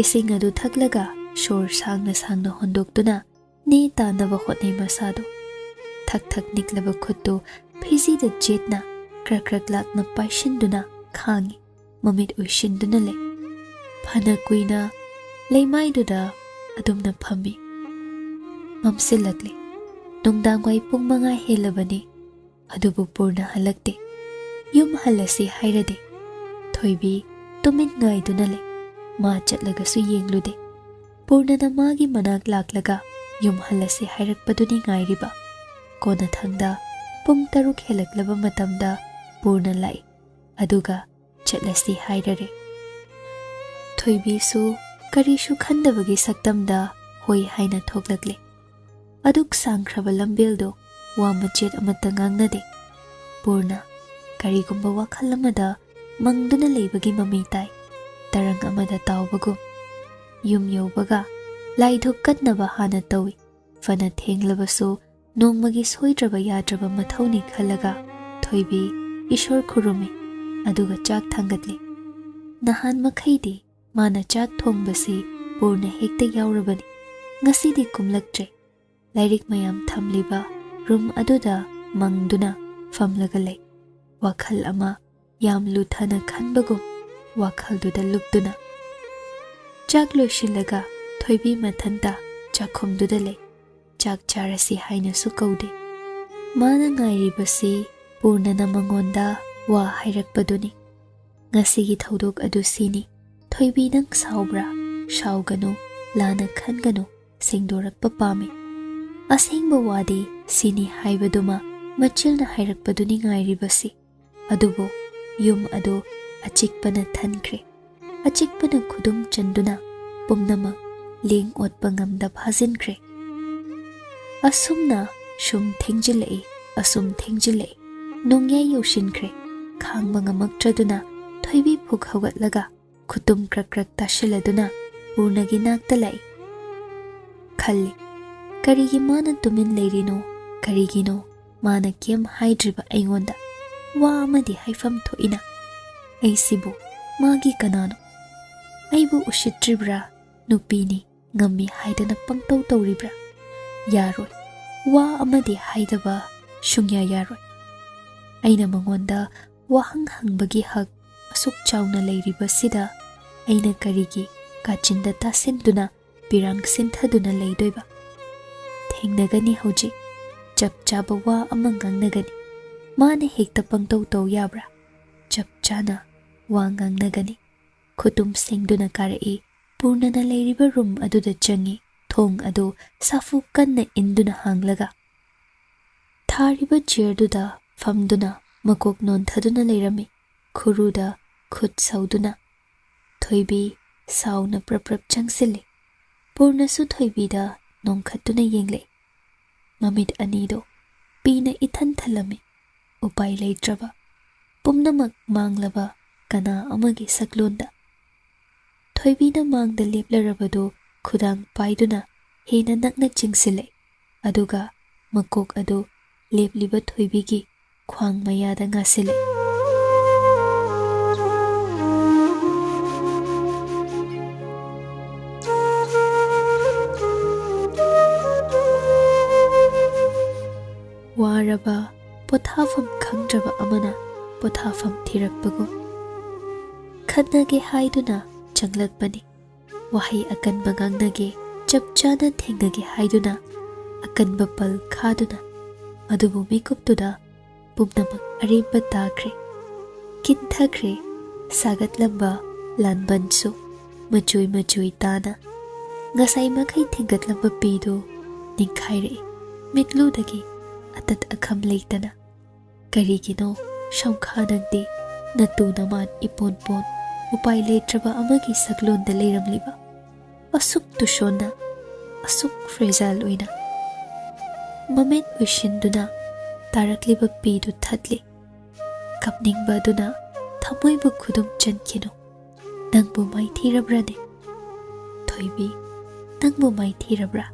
ꯏꯁꯤꯡ ꯑꯗꯨ ꯊꯛꯂꯒ ꯁꯣꯔ ꯁꯥꯡꯅ ꯁꯥꯡꯅ ꯍꯣꯟꯗꯣꯛꯇꯨꯅ ꯅꯦ ꯇꯥꯅꯕ ꯍꯣꯠꯅꯩ ꯃꯁꯥꯗꯨ꯫ ꯊꯛ ꯊꯛ ꯅꯤꯛꯂꯕ ꯈꯨꯠꯇꯨ ꯐꯤꯖꯤꯗ ꯆꯦꯠꯅ ꯀ꯭ꯔꯛ ꯀ꯭ꯔꯛ ꯂꯥꯛꯅ ꯄꯥꯏꯁꯤꯟꯗꯨꯅ ꯈꯥꯡꯏ꯫ ꯃꯃꯤꯠ ꯎꯏꯁꯤꯟꯗꯨꯅ ꯂꯩ꯫ ꯐꯅ ꯀꯨꯏꯅ ꯂꯩꯃꯥꯏꯗꯨꯗ ꯑꯗꯨꯝꯅ ꯐꯝꯃꯤ꯫ ꯃꯝꯁꯤꯜꯂꯛꯂꯦ꯫ ꯅꯨꯡꯗꯥꯡꯋꯥꯏ ꯄꯨꯡ ꯃꯉꯥ ꯍꯦꯜꯂꯕꯅꯤ꯫ ꯑꯗꯨꯕꯨ ꯄꯨꯔꯅ ꯍꯜꯂꯛꯇꯦ꯫ ꯌꯨꯝ ꯍꯜꯂꯁꯤ ꯍꯥꯏꯔꯗꯦ꯫ ꯊꯣꯏꯕꯤ ꯇꯨꯃꯤꯟ ꯉꯥꯏꯗꯨꯅ ꯂꯩ꯫ ꯃꯥ ꯆꯠꯂꯒꯁꯨ ꯌꯦꯡꯂꯨꯗꯦ꯫ ꯄꯨꯔꯅꯅ ꯃꯥꯒꯤ ꯃꯅꯥꯛ ꯂꯥꯛꯂꯒ ꯌꯨꯝ ꯍꯜꯂꯁꯤ ꯍꯥꯏꯔꯛꯄꯗꯨꯅꯤ ꯉꯥꯏꯔꯤꯕ꯫ ꯀꯣꯟꯅꯊꯪꯗ ꯄꯨꯡ ꯇꯔꯨꯛ ꯍꯦꯜꯂꯛꯂꯕ ꯃꯇꯝꯗ ꯄꯨꯔꯅ ꯂꯥꯛꯏ꯫ ꯑꯗꯨꯒ ꯆꯠꯂꯁꯤ ꯍꯥꯏꯔꯔꯦ꯫ ꯊꯣꯏꯕꯤꯁꯨ ꯀꯔꯤꯁꯨ ꯈꯟꯗꯕꯒꯤ ꯁꯛꯇꯝꯗ ꯍꯣꯏ ꯍꯥꯏꯅ ꯊꯣꯛꯂꯛꯂꯦ꯫ ꯑꯗꯨꯛ ꯁꯥꯡꯈ꯭ꯔꯕ ꯂꯝꯕꯦꯜꯗꯣ ꯋꯥ ꯃꯆꯦꯠ ꯑꯃꯠꯇ ꯉꯥꯡꯅꯗꯦ꯫ ꯄꯨꯔꯅ ꯀꯔꯤꯒꯨꯝꯕ ꯋꯥꯈꯜ ꯑꯃꯗ ꯃꯪꯗꯨꯅ ꯂꯩꯕꯒꯤ ꯃꯃꯤ ꯇꯥꯏ, ꯇꯔꯪ ꯑꯃꯗ ꯇꯥꯎꯕꯒꯨꯝ꯫ ꯌꯨꯝ ꯌꯧꯕꯒ ꯂꯥꯏ ꯙꯨꯞ ꯀꯠꯅꯕ ꯍꯥꯟꯅ ꯇꯧꯏ꯫ ꯐꯅ ꯊꯦꯡꯂꯕꯁꯨ ꯅꯣꯡꯃꯒꯤ ꯁꯣꯏꯗ꯭ꯔꯕ ꯌꯥꯗ꯭ꯔꯕ ꯃꯊꯧꯅꯤ ꯈꯜꯂꯒ ꯊꯣꯏꯕꯤ ꯏꯁꯣꯔ ꯈꯨꯔꯨꯝꯃꯤ, ꯑꯗꯨꯒ ꯆꯥꯛ ꯊꯥꯡꯒꯠꯂꯤ꯫ ꯅꯍꯥꯟ ꯃꯈꯩꯗꯤ ꯃꯥꯅ ꯆꯥꯛ ꯊꯣꯡꯕꯁꯤ ꯄꯨꯔꯅ ꯍꯦꯛꯇ ꯌꯥꯎꯔꯕꯅꯤ꯫ ꯉꯁꯤꯗꯤ ꯀꯨꯝꯂꯛꯇ꯭ꯔꯦ꯫ ꯂꯥꯏꯔꯤꯛ ꯃꯌꯥꯝ ꯊꯝꯂꯤꯕ ꯔꯨꯝ ꯑꯗꯨꯗ ꯃꯪꯗꯨꯅ ꯐꯝꯂꯒ ꯂꯩ꯫ ꯋꯥꯈꯜ ꯑꯃ ꯌꯥꯝ ꯂꯨꯊꯅ ꯈꯟꯕꯒꯨꯝ ꯋꯥꯈꯜꯗꯨꯗ ꯂꯨꯞꯇꯨꯅ꯫ ꯆꯥꯛ ꯂꯣꯏꯁꯤꯜꯂꯒ ꯊꯣꯏꯕꯤ ꯃꯊꯟꯇ ꯆꯥꯛꯈꯨꯝꯗꯨꯗ ꯂꯩ꯫ ꯆꯥꯛ ꯆꯥꯔꯁꯤ ꯍꯥꯏꯅꯁꯨ ꯀꯧꯗꯦ꯫ ꯃꯥꯅ ꯉꯥꯏꯔꯤꯕꯁꯤ ꯄꯨꯔꯅꯅ ꯃꯉꯣꯟꯗ ꯋꯥ ꯍꯥꯏꯔꯛꯄꯗꯨꯅꯤ꯫ "ꯉꯁꯤꯒꯤ ꯊꯧꯗꯣꯛ ꯑꯗꯨ ꯁꯤꯅꯤ꯫ ꯊꯣꯏꯕꯤ, ꯅꯪ ꯁꯥꯎꯕ꯭ꯔꯥ? ꯁꯥꯎꯒꯅꯨ, ꯂꯥꯟꯅ ꯈꯟꯒꯅꯨ, ꯁꯦꯡꯗꯣꯔꯛꯄ ꯄꯥꯝꯃꯤ꯫ ꯑꯁꯦꯡꯕ ꯋꯥꯗꯤ ꯁꯤꯅꯤ ꯍꯥꯏꯕꯗꯨꯃ ꯃꯆꯤꯜꯅ ꯍꯥꯏꯔꯛꯄꯗꯨꯅꯤ ꯉꯥꯏꯔꯤꯕꯁꯤ꯫ ꯑꯗꯨꯕꯨ ꯌꯨꯝ ꯑꯗꯨ ꯑꯆꯤꯛꯄꯅ ꯊꯟꯈ꯭ꯔꯦ꯫ ꯑꯆꯤꯛꯄꯅ ꯈꯨꯗꯨꯝ ꯆꯟꯗꯨꯅ ꯄꯨꯝꯅꯃꯛ ꯂꯦꯡ ꯑꯣꯠꯄ ꯉꯝꯗ ꯐꯥꯖꯤꯟꯈ꯭ꯔꯦ꯫ ꯑꯁꯨꯝꯅ ꯁꯨꯝ ꯊꯦꯡꯖꯤꯜꯂꯛꯏ, ꯑꯁꯨꯝ ꯊꯦꯡꯖꯤꯜꯂꯛꯏ꯫ ꯅꯣꯡꯌꯥꯏ ꯌꯧꯁꯤꯟꯈ꯭ꯔꯦ꯫ ꯈꯥꯡꯕ ꯉꯝꯃꯛꯇ꯭ꯔꯗꯨꯅ ꯊꯣꯏꯕꯤ ꯐꯨꯛ ꯍꯧꯒꯠꯂꯒ ꯈꯨꯇꯨꯝ ꯀ꯭ꯔꯛ ꯀ꯭ꯔꯛ ꯇꯥꯁꯤꯜꯂꯗꯨꯅ ꯄꯨꯔꯅꯒꯤ ꯅꯥꯛꯇ ꯂꯥꯛꯏ꯫ ꯈꯜꯂꯤ, ꯀꯔꯤꯒꯤ ꯃꯥꯅ ꯇꯨꯃꯤꯟ ꯂꯩꯔꯤꯅꯣ? ꯀꯔꯤꯒꯤꯅꯣ ꯃꯥꯅ ꯀꯩꯝ ꯍꯥꯏꯗ꯭ꯔꯤꯕ ꯑꯩꯉꯣꯟꯗ? ꯋꯥ ꯑꯃꯗꯤ ꯍꯥꯏꯐꯝ ꯊꯣꯛꯏꯅ꯫ ꯑꯩꯁꯤꯕꯨ ꯃꯥꯒꯤ ꯀꯅꯥꯅꯣ? ꯑꯩꯕꯨ ꯎꯁꯤꯠꯇ꯭ꯔꯤꯕ꯭ꯔꯥ? ꯅꯨꯄꯤꯅꯤ, ꯉꯝꯃꯤ ꯍꯥꯏꯗꯅ ꯄꯪꯇꯧ ꯇꯧꯔꯤꯕ꯭ꯔꯥ? ꯌꯥꯔꯣꯏ꯫ ꯋꯥ ꯑꯃꯗꯤ ꯍꯥꯏꯗꯕ ꯁꯨꯡꯌꯥ ꯌꯥꯔꯣꯏ꯫ ꯑꯩꯅ ꯃꯉꯣꯟꯗ ꯋꯥꯍꯪ ꯍꯪꯕꯒꯤ ꯍꯛ ꯑꯁꯨꯛ ꯆꯥꯎꯅ ꯂꯩꯔꯤꯕꯁꯤꯗ ꯑꯩꯅ ꯀꯔꯤꯒꯤ ꯀꯥꯆꯤꯟꯗ ꯇꯥꯁꯤꯟꯗꯨꯅ ꯄꯤꯔꯥꯡ ꯁꯤꯟꯊꯗꯨꯅ ꯂꯩꯗꯣꯏꯕ? ꯊꯦꯡꯅꯒꯅꯤ ꯍꯧꯖꯤꯛ꯫ ꯆꯞ ꯆꯥꯕ ꯋꯥ ꯑꯃ ꯉꯥꯡꯅꯒꯅꯤ꯫ ꯃꯥꯅ ꯍꯦꯛꯇ ꯄꯪꯇꯧ ꯇꯧ ꯌꯥꯕ꯭ꯔꯥ? ꯆꯞ ꯆꯥꯅ ꯋꯥ ꯉꯥꯡꯅꯒꯅꯤ꯫ ꯈꯨꯇꯨꯝ ꯁꯦꯡꯗꯨꯅ ꯀꯥꯔꯛꯏ꯫ ꯄꯨꯔꯅꯅ ꯂꯩꯔꯤꯕ ꯔꯨꯝ ꯑꯗꯨꯗ ꯆꯪꯉꯤ꯫ ꯊꯣꯡ ꯑꯗꯨ ꯁꯥꯐꯨ ꯀꯟꯅ ꯏꯟꯗꯨꯅ ꯍꯥꯡꯂꯒ ꯊꯥꯔꯤꯕ ꯆꯤꯌꯔꯗꯨꯗ ꯐꯝꯗꯨꯅ ꯃꯀꯣꯛ ꯅꯣꯟꯊꯗꯨꯅ ꯂꯩꯔꯝꯃꯤ꯫ ꯈꯨꯔꯨꯗ ꯈꯨꯠ ꯁꯧꯗꯨꯅ꯫ ꯊꯣꯏꯕꯤ ꯁꯥꯎꯅ ꯄ꯭ꯔꯞ ꯄ꯭ꯔꯞ ꯆꯪꯁꯤꯜꯂꯤ꯫ ꯄꯨꯔꯅꯁꯨ ꯊꯣꯏꯕꯤꯗ ꯅꯣꯡꯈꯠꯇꯨꯅ ꯌꯦꯡꯂꯛꯏ꯫ ꯃꯃꯤꯠ ꯑꯅꯤꯗꯣ ꯄꯤꯅ ꯏꯊꯟ ꯊꯜꯂꯝꯃꯤ꯫ ꯎꯄꯥꯏ ꯂꯩꯇ꯭ꯔꯕ, ꯄꯨꯝꯅꯃꯛ ꯃꯥꯡꯂꯕ ꯀꯅꯥ ꯑꯃꯒꯤ ꯁꯛꯂꯣꯟꯗ꯫ ꯊꯣꯏꯕꯤꯅ ꯃꯥꯡꯗ ꯂꯦꯞꯂꯔꯕꯗꯨ ꯈꯨꯗꯥꯡ ꯄꯥꯏꯗꯨꯅ ꯍꯦꯟꯅ ꯅꯛꯅ ꯆꯤꯡꯁꯤꯜꯂꯦ, ꯑꯗꯨꯒ ꯃꯀꯣꯛ ꯑꯗꯨ ꯂꯦꯞꯂꯤꯕ ꯊꯣꯏꯕꯤꯒꯤ ꯈ꯭ꯋꯥꯡ ꯃꯌꯥꯗ ꯉꯥꯁꯤꯜꯂꯦ꯫ ꯋꯥꯔꯕ, ꯄꯣꯊꯥꯐꯝ ꯈꯪꯗ꯭ꯔꯕ ꯑꯃꯅ ꯄꯣꯊꯥꯐꯝ ꯊꯤꯔꯛꯄꯒꯨꯝ, ꯈꯠꯅꯒꯦ ꯍꯥꯏꯗꯨꯅ ꯆꯪꯂꯛꯄꯅꯤ꯫ ꯋꯥꯍꯩ ꯑꯀꯟꯕ ꯉꯥꯡꯅꯒꯦ, ꯆꯞ ꯆꯥꯅ ꯊꯦꯡꯅꯒꯦ ꯍꯥꯏꯗꯨꯅ ꯑꯀꯟꯕ ꯄꯜ ꯈꯥꯗꯨꯅ, ꯑꯗꯨꯕꯨ ꯃꯤꯀꯨꯞꯇꯨꯗ ꯄꯨꯝꯅꯃꯛ ꯑꯔꯦꯝꯕ ꯇꯥꯈ꯭ꯔꯦ꯫ ꯀꯤꯟꯊꯈ꯭ꯔꯦ ꯁꯥꯒꯠꯂꯝꯕ ꯂꯥꯟꯕꯟꯁꯨ ꯃꯆꯣꯏ ꯃꯆꯣꯏ ꯇꯥꯅ꯫ ꯉꯁꯥꯏ ꯃꯈꯩ ꯊꯤꯡꯒꯠꯂꯝꯕ ꯄꯤꯗꯨ ꯅꯤꯡꯈꯥꯏꯔꯛꯏ꯫ ꯃꯤꯠꯂꯨꯗꯒꯤ ꯑꯇꯠ ꯑꯈꯝ ꯂꯩꯇꯅ꯫ ꯀꯔꯤꯒꯤꯅꯣ ꯁꯝꯈꯥ ꯅꯪꯗꯤ ꯅꯇꯨ ꯅꯃꯥꯟ ꯏꯄꯣꯟ ꯄꯣꯟ ꯎꯄꯥꯏ ꯂꯩꯇ꯭ꯔꯕ ꯑꯃꯒꯤ ꯁꯛꯂꯣꯟꯗ ꯂꯩꯔꯝꯂꯤꯕ? ꯑꯁꯨꯛ ꯇꯨꯁꯣꯟꯅ, ꯑꯁꯨꯛ fragile ꯑꯣꯏꯅ꯫ ꯃꯃꯤꯠ ꯎꯏꯁꯤꯟꯗꯨꯅ ꯇꯥꯔꯛꯂꯤꯕ ꯄꯤꯗꯨ ꯊꯠꯂꯤ꯫ ꯀꯞꯅꯤꯡꯕ ꯑꯗꯨꯅ ꯊꯃꯣꯏꯕꯨ ꯈꯨꯗꯨꯝ ꯆꯟꯈꯤꯅꯨ꯫ ꯅꯪꯕꯨ ꯃꯥꯏꯊꯤꯔꯕ꯭ꯔꯅꯦ? ꯊꯣꯏꯕꯤ, ꯅꯪꯕꯨ ꯃꯥꯏꯊꯤꯔꯕ꯭ꯔꯥ?